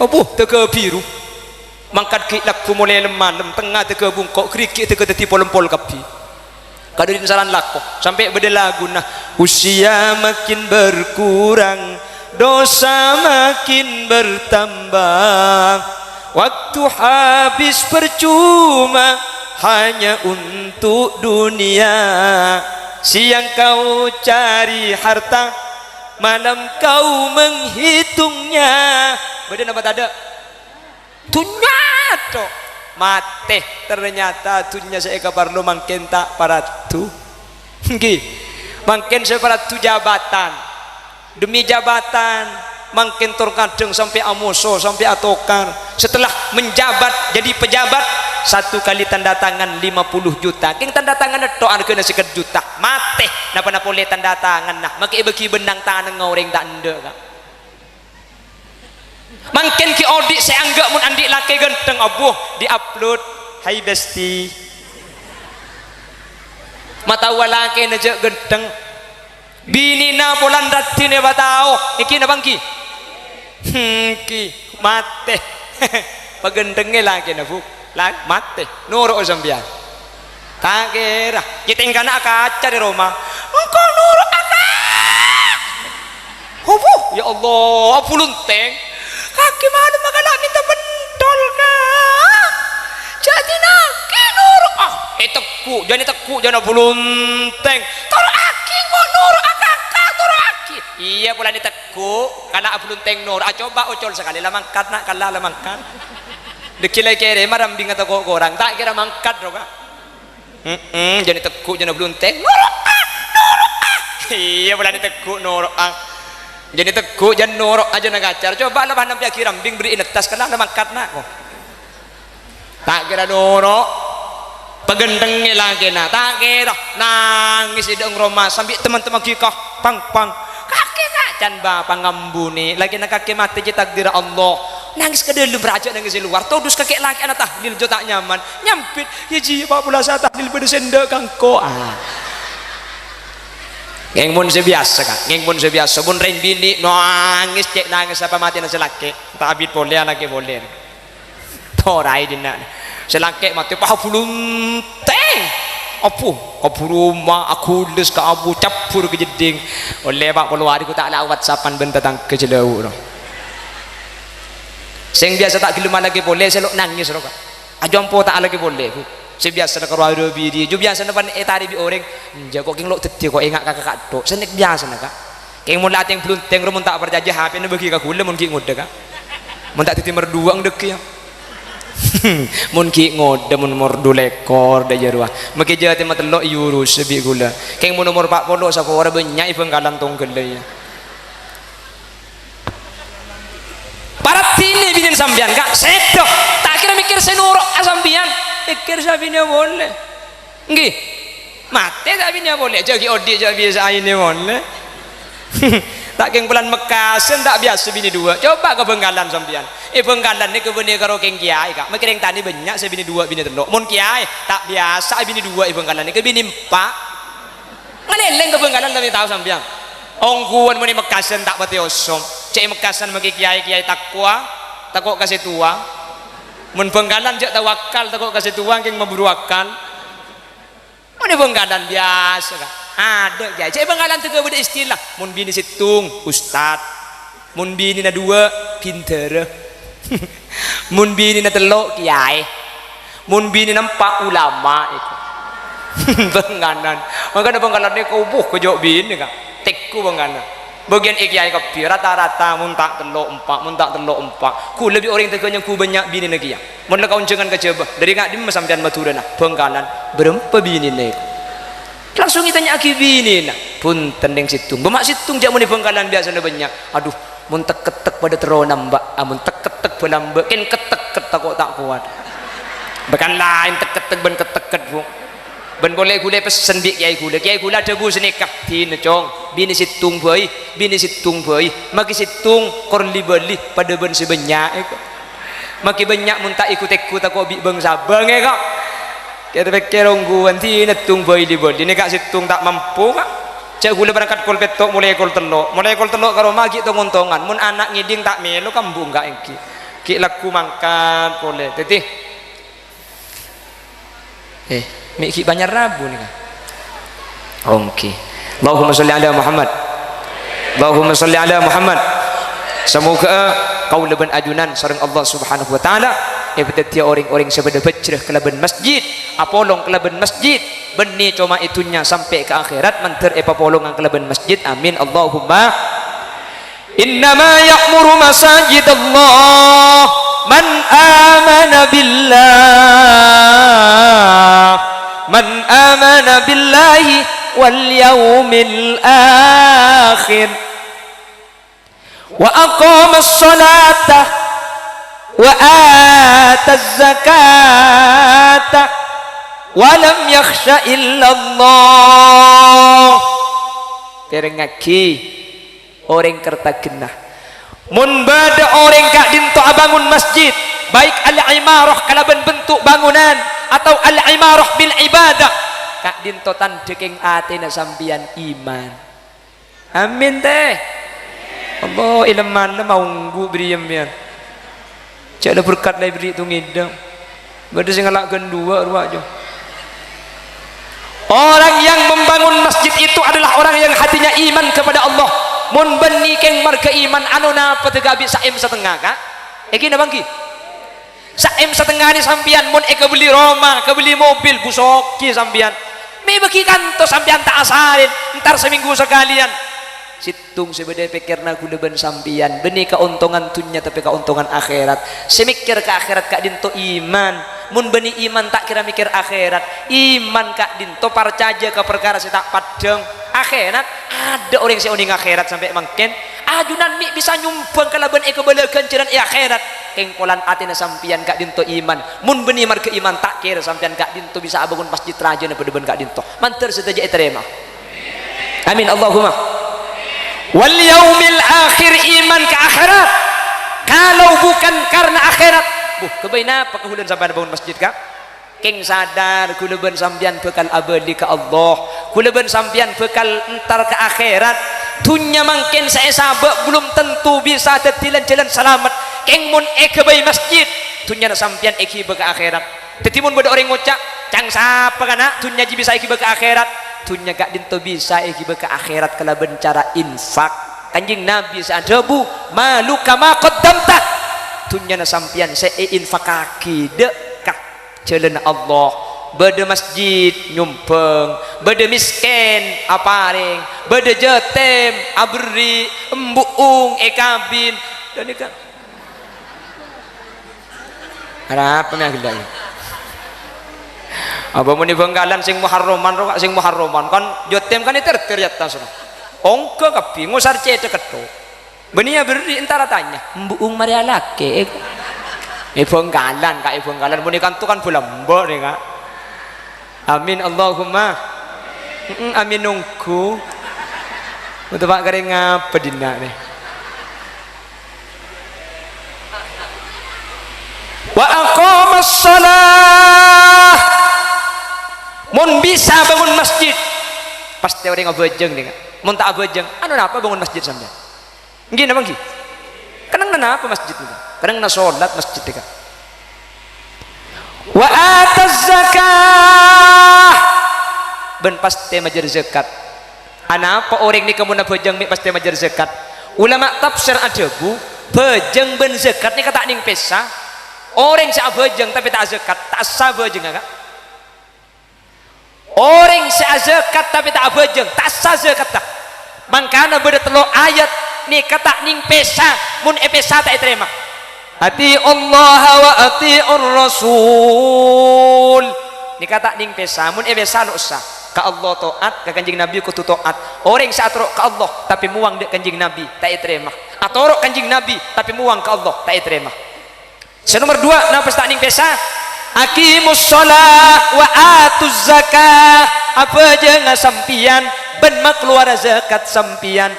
Abbhu, tèghâ biru. Mangkat ghi' lagghu molaè lem-malem, tengnga tèghâ bungko', ghârighi' tèghâ dhâddhi pol-empol kabbhi. Kadhâddhiyân saran lako, sampè' bâdâ laguna, "Usia makin berkurang, dosa makin bertambah. Waktu habis percuma hanya untuk dunia. Siang kau cari harta, malam kau menghitungnya." Bâdâ napa tadâ'? Dhunnya tok. Matè. Ternyata dhunnya sè èkaparlo mangkèn ta' paraddu. Ènggi. Mangkèn sè paraddu jabatan. Demi jabatan, mangkèn tor kadhâng sampè' amoso, sampè' atokar. Setelah menjabat jadi pejabat, satu kali tanda tangan lima puluh juta. Kèng tanda tangan tok arghâna sèket juta. Matè. Napa-napa polè tanda tangan, nah. Makè èbâgi bennang tanengnga orèng ta' endâ', Ka'. Mangkèn ghi' odi' sè anggâ' mon andi' lakè ghântheng, abbhu, di-upload, "Hai, Besti." Mataowa lakèna jhâ' ghântheng. Binèna polana raddhin èpatao. Ènggi napa ènggi? Ènggi. Matè. Paghânthengngè lakèna, Bu. La-, matè. Noro'a sampèyan. Ta' kèra. Ghi' tèngkana akaca è roma. Engko' noro'a, Ka'. Abbhu, ya Allah, abbhu lontèng. Kakè malem makala mènta pentol, Ka'. Jhâ' dinaghi noro'a. Ètegghu', jhâ' ètegghu', jhâ' abbhu lontèng. Toro'aghi, engko' noro'a, Ka', Ka', toro'aghi. Iyâ, polana ètegghu'. Ku, kala' abbhu lontèng noro'a, coba ocol sakalè, la mangkat, Na', kala' la mangkat. Dhâggi' la èkèrèma rambingnga tako' korang, ta' kèra mangkat, ro, Ka'. Hemm, jhâ' ètegghu', jhâ' abbhu lontèng, noro'a, noro'a. Iyâ, polana ètegghu', noro'a. Jhâ' ètegghu', jhâ' noro'a, jhâ' nakacar. Coba la pas nampèyaghi rambing, bherri'i nettas, kala' la mangkat, Na', ko. Ta' kèra noro'. Paghânthengngè lakèna, ta' kèra. Nangès è dhâ'eng roma, sambi tem-temman ghi' ka, pang, pang. Kakè, Ka', can bapa' ngambunè. Lakèna kakè matè jiyâ takdirra Allah. Nangès ka dâlem, rajâ nangès è lowar. Todus kakè lakèna tahlil, jhâ' ta' nyaman. Nyambit, "Yâ, jiyâ, Pa', polana sè tahlil bâdâ sè endâ' ka engko'." Ah. Ngèng mon sè biyasa, Ka'. Ngèng mon sè biyasa. Mon rèng binè' nangès, cè' nangès apa matèna sè lakè. Ta' abit polè, alakè polè. Toraè dinna'. Sè lakè matè, pa' bulunte. Abbhu, ka buru roma, aghulus ka abbhu, cabbhur ka jeddhing. Ollè, Pa', polo arè ghu ta' la WhatsAppan bân tatangghâ jhâlâu, ro. Sè biyasa ta' ghellem alakè polè, sè lo' nangès, ro, Ka'. Ajâ ampo ta' alakè polè, ghu. Sè biyasana karo arabidi, jhâ' biyasana pan ètarè bi' orèng. Enjâ', ko' kèng lo' dhâddhi, ko' enga' ka kakadhu. Sè nèk biyasana, Ka'. Kèng mon la atèng bluntèng, ro, mon ta' parcajâ, H P-na bâgi ka ghulâ mon ghi' ngodâ, Ka'. Mon ta' dhâddhi mardhuwâ ngodâ, yâ. Mon ghi' ngodâ, mon nomor du lèkor, dâjâ rowa. Makè jhâ' tèma tello' èyurus bi' ghulâ. Kèng mon nomor pa' polo, sapora bânnya' è Bhângkalan tongghâllâ, yâ. Paraddhinè binèna sampèyan, Ka'. Sèdhâ. Ta' kèra mèkkèr sè noro'a sampèyan. Mèkkèr sè abinèa polè. Ènggi. Matè ta' binèa polè, jhâ' ghi' odi' jhâ' bisa ainè polè. Ta' kèng polana Mekkasân ta' biyasa binè duwâ'. Coba ka Bhângkalan sampèyan. È Bhângkalan nèka bânnè karo kèng kèyaè, Ka'. Makè rèng tanè bânnya' sè binè duwâ', binè tello'. Mon kèyaè, ta' biyasa binè duwâ' è Bhângkalan nèka, binè empa'. Ngalèlèng ka Bhângkalan tapè tao sampèyan. Ongghuwân mon è Mekkasân ta' patè osom. Cè' è Mekkasân makè kèyaè-kèyaè takwa, tako' ka sè towa. Mon Bhângkalan jhâ' tawakal, tako' ka sè towa, kèng maburu akal. Mon è Bhângkalan biyasa, Ka'. Adâ' kèyaè. Cè' è Bhângkalan tèghâ bâdâ istilah. Mon binè sèttong, ustad. Mon binèna duwâ', bhindhârâ. Mon binèna tello', kèyaè. Mon binèna empa', ulama, èko. Bhângkalan. Mangkana Bhângkalan nèko, wuh, kajhâ' binè, Ka'. Tèghu Bhângkalan. Bâgiyân è kèyaè kabbhi, rata-rata mon ta' tello' empa', mon ta' tello' empa'. Ghulâ bi' orèng tèghâ nyangghu bânnya' binèna kèya. Mon la kaonjhângan ka Jhâbâ, "Dâri ka'dimma sampèyan Madhurâna?" "Bhângkalan." "Bârâmpa binèna?" Langsung ètanya'aghi binèna. "Bhunten, Nèng Sèttong." "Bâ' ma' Sèttong, jhâ' mon è Bhângkalan biyasana bânnya'." "Adhu, mon tek-kettek padâ terrona, Mbak. Ah, mon tek-kettek bâlâ, Mbak, kèng tek-kettek tako' ta' kowat. Bhâkal laèn tek-kettek bân ket-tekket, Bu." Bân polè ghulâ èpessen bi' kèyaè ghulâ. Kèyaè ghulâ adhâbu sanèka, "Dinah, Cong, binè sèttong bhâi, binè sèttong bhâi. Makè sèttong kor li-bâli padâ bân sè bânnya', èko. Makè bânnya' mon ta' èghu-tèghu tako' bi' bâng-sabâng, èko." Kèng pèkkèr ongghuwân, dina tong bâli-bâli, nèka sèttong ta' mampu, Ka'. Jhâ' ghulâ berangkat kol pètto', molaè kol tello'. Molaè kol tello' ka roma ghi' tong-ontongan. Mon ana' ngèdhing ta' mèlo, kambu' engghâ' èngghi. Ghi' lagghu mangkat polè. Dhâddhi, eh, mè' ghi' Banyar Rabu nèka. Ongghi. Allahumma sholli ala Muhammad. Allahumma sholli ala Muhammad. Samoghâ kaulâ bân ajunan sareng Allah Subhanahu wa Ta'ala èpadhâddhiyâ orèng-orèng sè padâ bhâjrâ kalabân masjid, apolong kalabân masjid, bânnè coma è dhunnya sampè' ka akhèrat mandhâr èpapolonga kalabân masjid. Amin. Allahumma. Innama ya'muru masajidallah man amana billah, man amana billahi wal yaumil akhir, wa aqamas sholata, wa ataz zakata, wa lam yakhsha illallah. Pèrengngaghi. Orèng Kertagena. Mon bâdâ orèng ka'dinto abângon masjid, baik al-imarah kalabân bentuk bangunan atau al-imarah bil ibadah, ka'dinto tandhâ kèng atèna sampèyan iman. Amin, tè. Allah, èlem-malem aongghu bâriyâ sampèyan. Jhâ' la berkat la èberri' tong-ngèdhâng. Bâdâ sè ngala' ghân duwâ' rowa, Jo. Orang yang membangun masjid itu adalah orang yang hatinya iman kepada Allah. Mon bânnè kèng marghâ iman, ano napa tèghâ bi' sa'em satengnga, Ka'? Èngghi napa èngghi? Sa'em satengnga nè sampèyan mon èkabelli roma, kabelli mobil, bu soghi sampèyan. Mè' bâgi kanto sampèyan ta' asarèn, entar samènggu sakalèyan. Sèttong sè bâdâ è pèkkèranna ghulâ bân sampèyan, bânnè kaontongan dhunnya tapè kaontongan akhèrat. Sè mèkkèr ka akhèrat ka'dinto iman. Mon bânnè iman ta' kèra mèkkèr akhèrat. Iman ka'dinto parcajâ ka parkara sè ta' paddhâng. Akhèrat, adâ' orèng sè onèng akhèrat sampè' mangkèn. Ajunan mè' bisa nyombhâng kalabân èkabâlâ ghânjhârân è akhèrat. Kèng polana atèna sampèyan ka'dinto iman. Mon bânnè marghâ iman ta' kèra sampèyan ka'dinto bisa abângon masjid rajâna padâ bân ka'dinto. Mandhâr sadhâjâ ètarèma. Amin, Allahumma. Wal yaumil akhir, iman ka akhèrat. Kalau bukan karena akhèrat, bu, ghâbây napa kaulâ sampèyan bângon masjid, Ka'? Kèng sadar, ghulâ bân sampèyan bhâkal abâli ka Allah. Ghulâ bân sampèyan bhâkal entar ka akhèrat. Dhunnya mangkèn sè èsabâ' belum tentu bisa dhâddhi lan-jhâlân salamet. Kèng mon èghâbây masjid, dhunnyana sampèyan èghibâ ka akhèrat. Dhâddhi, mon bâdâ orèng ngoca', "Ca'na sapa kana' dhunnya jiyâ bisa èghibâ ka akhèrat?" Dhunnya ka'dinto bisa èghibâ ka akhèrat kalabân cara infak. Kanjeng Nabi sè adhâbu, "Maluka ma qaddamta." Dhunnyana sampèyan sè èinfakaghi dâ' ka jhâlânna Allah. Bâdâ masjid, nyombhâng. Bâdâ mèskèn, aparèng. Bâdâ jhâtèm, aberri'. Embu'ung, èkabin. Ghânèka. Arapa mè' aghellâ', yâ? Apa mon è Bhângkalan sè Muharraman, ro, sè Muharraman, kan jhâtèm kan ètèr-tèr è attas, ro. Ongghâ kabbhi, ngosar cèthak ketto. Bânnè aberri' entara tanya, "Embu'ung marè alakè', è?" È Bhângkalan, Ka', è Bhângkalan. Mon è kanto kan bâlâmbâ', nè, Ka'. Amin, Allahumma. Mm-mm, amin ongghu. Untuk Pak Kering ngapa dinna', nè? Wa aqamas shalah. Mon bisa bângon masjid, pastè orèng abhâjâng, nè, Ka'. Mon ta' abhâjâng, ano napa bângon masjid sampèyan? Èngghi napa èngghi? Kennengnganna napa masjid nèka? Kennengnganna sholat masjid nèka. Wa ataz zakah. Bân pastè majâr zakat. Anapa orèng nèka mon abhâjâng mè' pastè majâr zakat? Ulama tafsir adhâbu, bhâjâng bân zakat nèka ta' nèng pèsa. Orèng sè abhâjâng tapè ta' azakat, ta' sah bhâjângnga, Ka'. Orèng sè azakat tapè ta' abhâjâng, ta' sah zakatta. Mangkana bâdâ tello' ayat nèka ta' nèng pèsa, mon èpèsa ta' ètarèma. "Ati'ullaha wa ati'ur rasul." Nèka ta' nèng pèsa, mon èpèsa lo' sah. Ka Allah to'at, ka Kanjeng Nabi kodhu to'at. Orèng sè atoro' ka Allah, tapè mowang dâ' Kanjeng Nabi, ta' ètarèma. Atoro' Kanjeng Nabi, tapè mowang ka Allah, ta' ètarèma. Sè nomer duwâ', napa sè ta' nèng pèsa? "Aqimus shalah wa atuz zakah." Abhâjângnga sampèyan bân makalowara zakat sampèyan.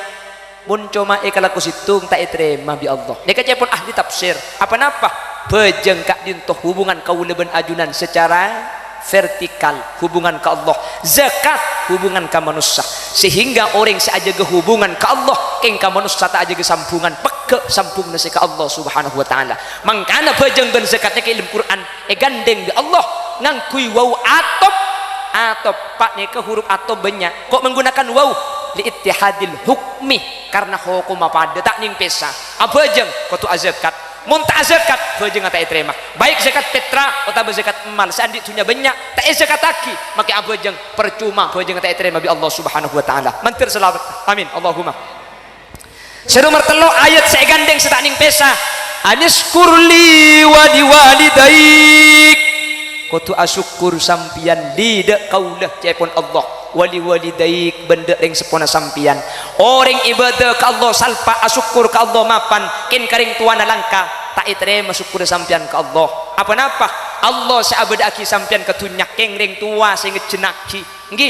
Mon coma èkalako sèttong, ta' ètarèma bi' Allah. Nèka ca'èpon ahli tafsir. Apa napa? Bhâjâng ka'dinto hubungan kaulâ bân ajunan secara Vertikal, hubungan ka Allah. Zakat, hubungan ka manossa. Sehingga orèng sè ajâgâ hubungan ka Allah, kèng ka manossa ta' ajâgâ sambhungan, pegghâ' sambhungnga sè ka Allah Subhanahu wa Ta'ala. Mangkana bhâjâng bân zakat nèka è dâlem Qur'an èghândhèng bi' Allah ngangghuy waw atop. Atop, Pa', nèka huruf atop bânnya'. Kok menggunakan waw? Li ittihadil hukmi, karna hokomma padâ, ta' nèng pèsa. Abhâjâng, kodhu azakat. Mon ta' azakat, bhâjângnga ta' ètarèma. Baik zakat petra otabâ zakat emmal, sè andi' dhunnya bânnya', ta' èzakataghi, makè abhâjâng, parcoma bhâjângnga ta' ètarèma bi' Allah Subhanahu wa Ta'ala. Mandhâr salamet. Amin. Allahumma. Sè nomer tello', ayat sè èghândhèng sè ta' nèng pèsa. "Anishkur li wa liwalidaik." Kodhu asokkor sampèyan li dâ' kaulâ, ca'èpon Allah, "wa liwalidaik," bân dâ' rèng seppona sampèyan. Orèng ibâdâ ka Allah salpa', asokkor ka Allah mapan, kèng ka rèng towana langka, ta' ètarèma sokkorra sampèyan ka Allah. Apa-napa? Allah sè abâdâ'aghi sampèyan ka dhunnya, kèng rèng towa sè ngejjhennaghi. Ènggi.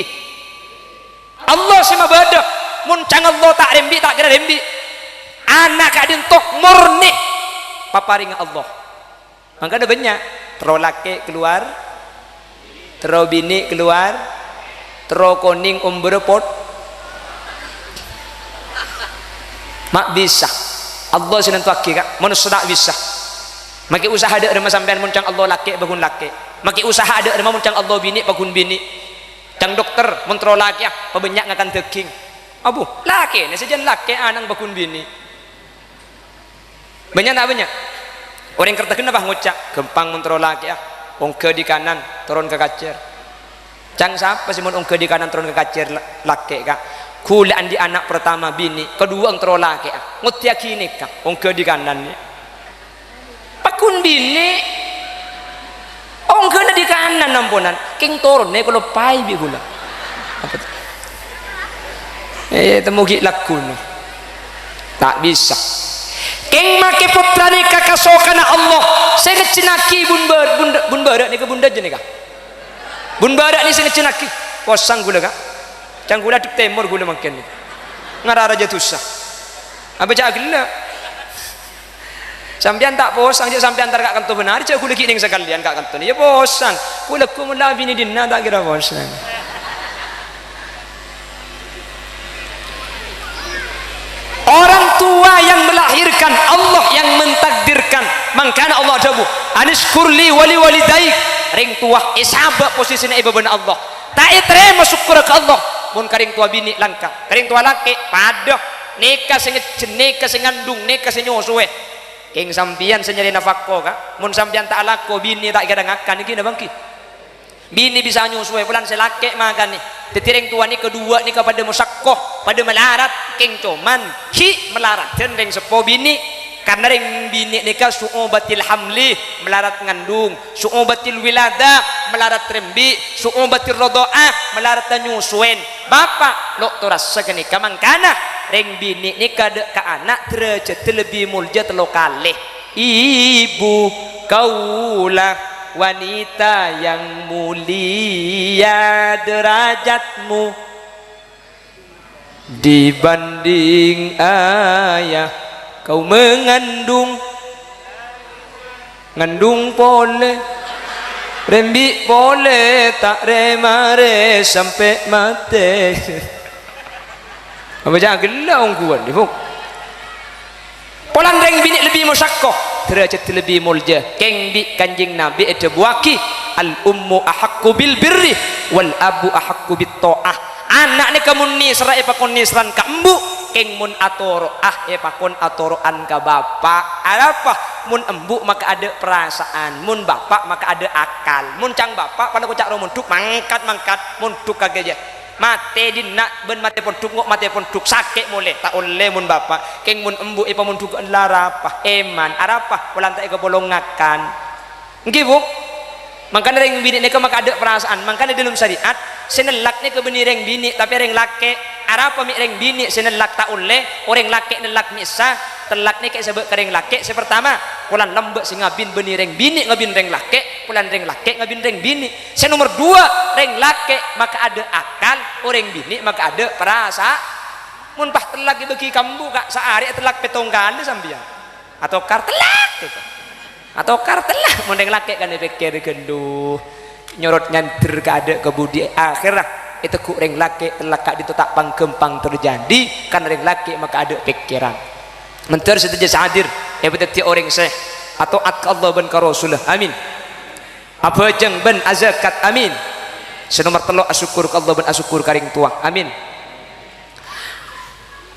Allah sè mabâdâ. Mon ca'na Allah ta' rembi', ta' kèra rembi'. Ana' ka'dinto morni paparèngnga Allah. Mangkana bânnya', terro lakè' kalowar, terro binè' kalowar, terro konèng ombârrâ pot. Ma' bisa. Allah sè nantowaghi, Ka'. Manossa ta' bisa. Makè usaha dâ' remma sampèyan mon ca'na Allah lakè' bâghun lakè'. Makè usaha dâ' remma mon ca'na Allah binè' bâghun binè'. Ca'na dokter, mon terro lakè'an, pabânnya' ngakan dâging. Abu, lakèna sajân lakè', ana'na bâghun binè'. Bânnya' ta' bânnya'? Orèng Kertaghen napa ngoca', "Ghâmpang mon terro lakè'an, ongghâ di kanan, toron ka kacèr." Ca'na sapa sè mon ongghâ di kanan, toron ka kacèr la-, lakè', Ka'? Ghulâ andi' ana' partama binè', kaduwâ'ân terro lakè'an. Ngoddhiyaghi nèka, ongghâ di kanan, nè. Pagghun binè'. Ongghâna di kanan amponan. Kèng toron nè kaloppaè bi' ghulâ. Apa? Eh, temmo ghi' lagghuna. Ta' bisa. Kèng makè pottra nèka kasokanna Allah. Sè ngejjhennaghi bun bâr-, bun, bun bârâ' nèka bun dâjâ nèka. Bun bârâ' nè sè ngejjhennaghi. Posang ghulâ, Ka'. Ca'na ghulâ dâ' tèmor ghulâ mangkèn nèka. Ngara rajâ dusa. Apa jhâ' ghellâ'? Sampèyan ta' posang, jhâ' sampèyan entar ka'kanto bân arè, jhâ' ghulâ ghi' nèng sakalèyan ka'kanto. Iyâ posang. Ghulâ ghu mon la abinè dinna' ta' kèra posang. Orang tua yang melahirkan, Allah yang mentakdirkan. Mangkana Allah adhâbu, "Anishkur li wa liwalidaik." Rèng towa èsabâ' posisina è bâbâna Allah. Ta' ètarèma sokkorra ka Allah. Mon ka rèng towa binè' langka, ka rèng towa lakè' padâ. Nèka sè ngejjhen, nèka sè ngandung, nèka sè nyosowè. Kèng sampèyan sè nyarè nafakah, Ka'. Mon sampèyan ta' alako, binè' ta' kèra ngakan, ènggi napa ènggi? Binè' bisa nyosowè, polana sè lakè' makanè. Dhâddhi rèng towa nèka duwâ' nèka padâ mosakko, padâ malarat, kèng coman ghi' malaradhân rèng seppo binè'. Karna rèng binè' nèka su'ubatil hamli, malarat ngandung, su'ubatil wiladah, malarat rembi', su'ubatil radha'ah, malarat nyosowèn. Bapa', lo' torassa ghânèka mangkana, rèng binè' nèka dâ' ka ana' dârâjhâddhâ lebbi molja tello kalè. Ibu, kaulah wanita yang mulia derajatmu dibanding ayah kau mengandung. Ngandung polè, rembi' polè, ta' rè-marè sampè' matè. Apa jhâ' ghellâ' ongghuwân, Ibu? Polana rèng binè' lebbi mosakko, dârâjhâddhâ lebbi molja. Kèng bi' Kanjeng Nabi èdhâbuwaghi, "Al-ummu ahaqqu bil birri, wal abu ahaqqu bit tha'ah." Ana' nèka mon nèserra èpakon nèserran ka embu', kèng mon atoro'a èpakon atoro'an ka bapa'. Arapa? Mon embu' maka adâ' parasaan, mon bapa' maka adâ' akal. Mon ca'na bapa', pala koca' rowa mondhuk, mangkat-mangkat, mondhuk kakè jâ. Matè dinna' bân matè pondhuk, ngo' matè pondhuk, sakè' molè, ta' ollè mon bapa'. Kèng mon embu' èpamondhuk la arapa? Èman. Arapa? Polana ta' èkapolong ngakan. Ènggi, Bu? Mangkana rèng binè' nèka maka adâ' parasaan. Mangkana è dâlem syariat, sè nellak nèka bânnè rèng binè', tapè rèng lakè'. Arapa mè' rèng binè' sè nellak ta' ollè, orèng lakè' nellak mèsa, tellak nèka èsabâ' ka rèng lakè'. Sè partama, polana lambâ' sè ngabin bânnè rèng binè' ngabin rèng lakè', polana rèng lakè' ngabin rèng binè'. Sè nomer duwâ', rèng lakè' maka adâ' akal, orèng binè' maka adâ' parasa-, mon pas tellak èbâgi ka embu', Ka', saarè ètellak pèttong kalè sampèyan. Atokar tellak, gitu. Atokar tellak, mon rèng lakè' kan èpèkkèr ghâllu. Nyorot nyander ka adâ' ka budi akhèra, ètegghu' rèng lakè' tellak ka'dinto ta' pangghâmpang terjadi, karna rèng lakè' maka adâ' pèkkèran. Mandhâr sadhâjâ sè hadir, èpadhâddhi orèng sè ato'at ka Allah bân ka Rasulullah. Amin. Abhâjâng bân azakat. Amin. Sè nomer tello', asokkor ka Allah bân asokkor ka rèng towa. Amin.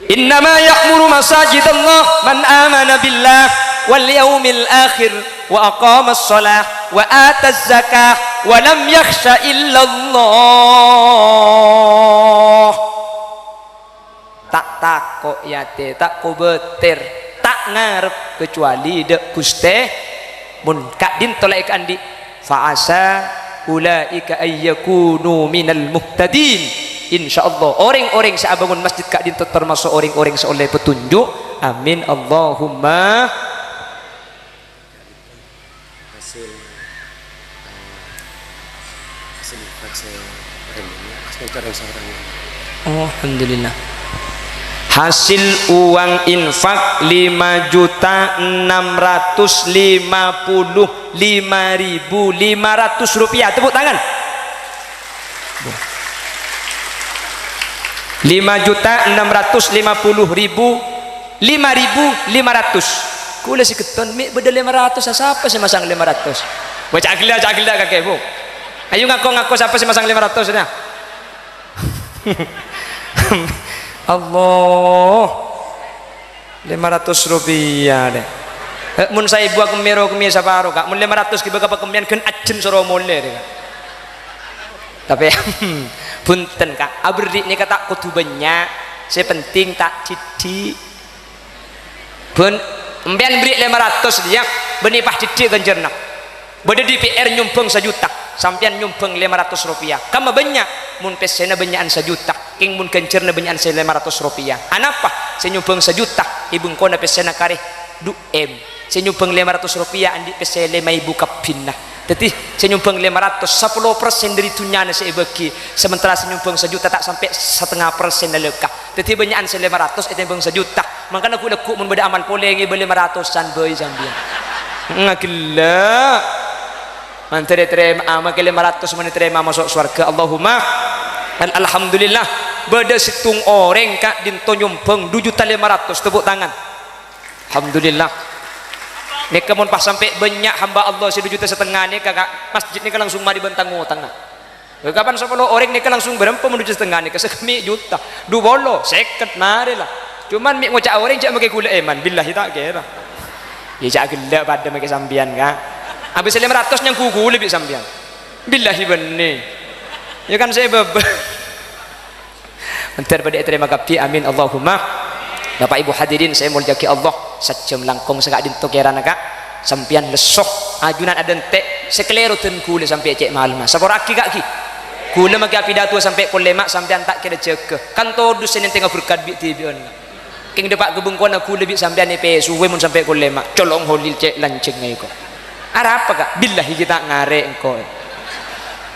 "Innama ya'muru masajidallah man amana billah wal yaumil akhir wa aqamas shalah wa ataz zakah wa lam yakhsha illallah." Ta' tako', yâ, tè, ta' kobâtèr, ta' ngarep kacobâli dâ' Ghustè. Mon ka'dinto la èkaandi', "Fa asa ulaika ayyakunu minal muhtadin." Insyaallah, orèng-orèng sè abângon masjid ka'dinto tamaso' orèng-orèng sè ollè petunjuk. Amin, Allahumma. Hasil, eh, hasil infak sè rèng ini, pas ngajar yang seorang ini. Oh, alhamdulillah. Hasil uang infak lima juta enam ratus lima puluh lima ribu lima ratus rupiah. Tepuk tangan. Lima juta enam ratus lima puluh ribu, lima ribu lima ratus. Kaulâ sè ghetton, mè' bâdâ lèma ratos, sapa sè masang lèma ratos? Wah, ca' ghellâ', ca' ghellâ' kakè, Bu. Ayo ngako-ngako sapa sè masang lèma ratos, ya. Allah. Lèma ratos rupiah, deh. Eh, mon saèbu akemmè ro kemmè saparo, Ka'. Mon lèma ratos ghibâ ka pakemmèyan ghân ajjhân soro molè, deh, Ka'. Tapè, bhunten, Ka'. Aberri' nèka ta' kodhu bânnya'. Sè penting ta' dhiddhi'. Bân, sampèyan berri' lèma ratos, diyâ, bânnè pas dhiddhi' ghânjhârânna. Bâdâ D P R nyombhâng sajuta, sampèyan nyombhâng lèma ratos rupiah. Kamma bânnya'? Mon pèssèna bânnya'an sajuta, kèng mon ghânjhârânna bânnya'an sè lèma ratos rupiah. Anapa? Sè nyombhâng sajuta, è bengkona pèssèna karè du M. Sè nyombhâng lèma ratos rupiah andi' pèssè lèma èbu kabbhinna. Dhâddhi, sè nyombhâng lèma ratos, sapolo persen dâri dhunnyana sè èbâghi, sementara sè nyombhâng sajuta ta' sampè' satengnga persen la lèka. Dhâddhi, bânnya'an sè lèma ratos ètèmbhâng sajuta. Mangkana ghu-, lagghu' mon bâdâ amal polè ngèbâ lèma ratosan bhâi sampèyan. Ngaghellâ'. Mandhâr ètarèma'a makè lèma ratos, mon ètarèma maso' sowarghâ. Allahumma al-, alhamdulillah. Bâdâ sèttong orèng ka'dinto nyombhâng du juta lèma ratos. Tepuk tangan. Alhamdulillah. Nèka mon pas sampè' bânnya' hamba Allah sè du juta satengnga nèka, Ka', masjid nèka langsung marè bân tang-ngotangnga. Kapan sapolo orèng nèka langsung bârâmpa mon du juta satengnga nèka? Sakemmè' juta. Du polo, sèket, marè la. Cuman mè' ngoca'a orèng jhâ' makè ghulâ èman, billahi ta' kèra. Iyâ, jhâ' ghellâ' padâ makè sampèyan, Ka'. Abâs lèma ratos nyangghu ghulâ bi' sampèyan. Billahi bânnè. Iyâ kan sè bâbâ. Mandhâr padâ ètarèma kabbhi, amin, Allahumma. Bapak Ibu hadirin sè èmoljâ'aghi Allah, sajjhâm langkong sè ka'dinto kèrana, Ka'. Sampèyan lesso, ajunan adântè', sè kalèro dân ghulâ sampè' cè' malemma. Sapora'aghi, Ka', ghi. Ghulâ makè apidato sampè' kol lèma', sampèyan ta' kèra jâgâ. Kan todus sè nèntèngnga berkat bi'-dhibi'ân, Ka'. Kèng dâpa' ka bengkona ghulâ bi' sampèyan èpèsowè mon sampè' kol lèma'. Colong Holil cè' lanjhâng èko. Arapa, Ka'? Billahi ghi' ta' ngarè' engko'.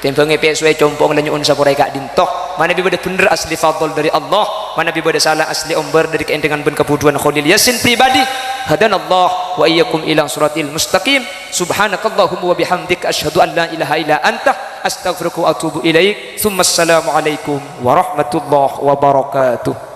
Tèmbhâng èpèsowè compo'na la nyo'on saporana ka'dinto. Manabi bâdâ bhendher asli fadl dâri Allah, manabi bâdâ sala asli ombâr dâri kaèndhengan bân kabhudhuwân Kholil Yasin pribadi. Hadanallah wa iyyakum ila siratil mustaqim. Subhanakallahumma wa bihamdika, asyhadu an la ilaha illa anta, astaghfiruka wa atubu ilaik. Tsumma assalamualaikum warahmatullahi wabarakatuh.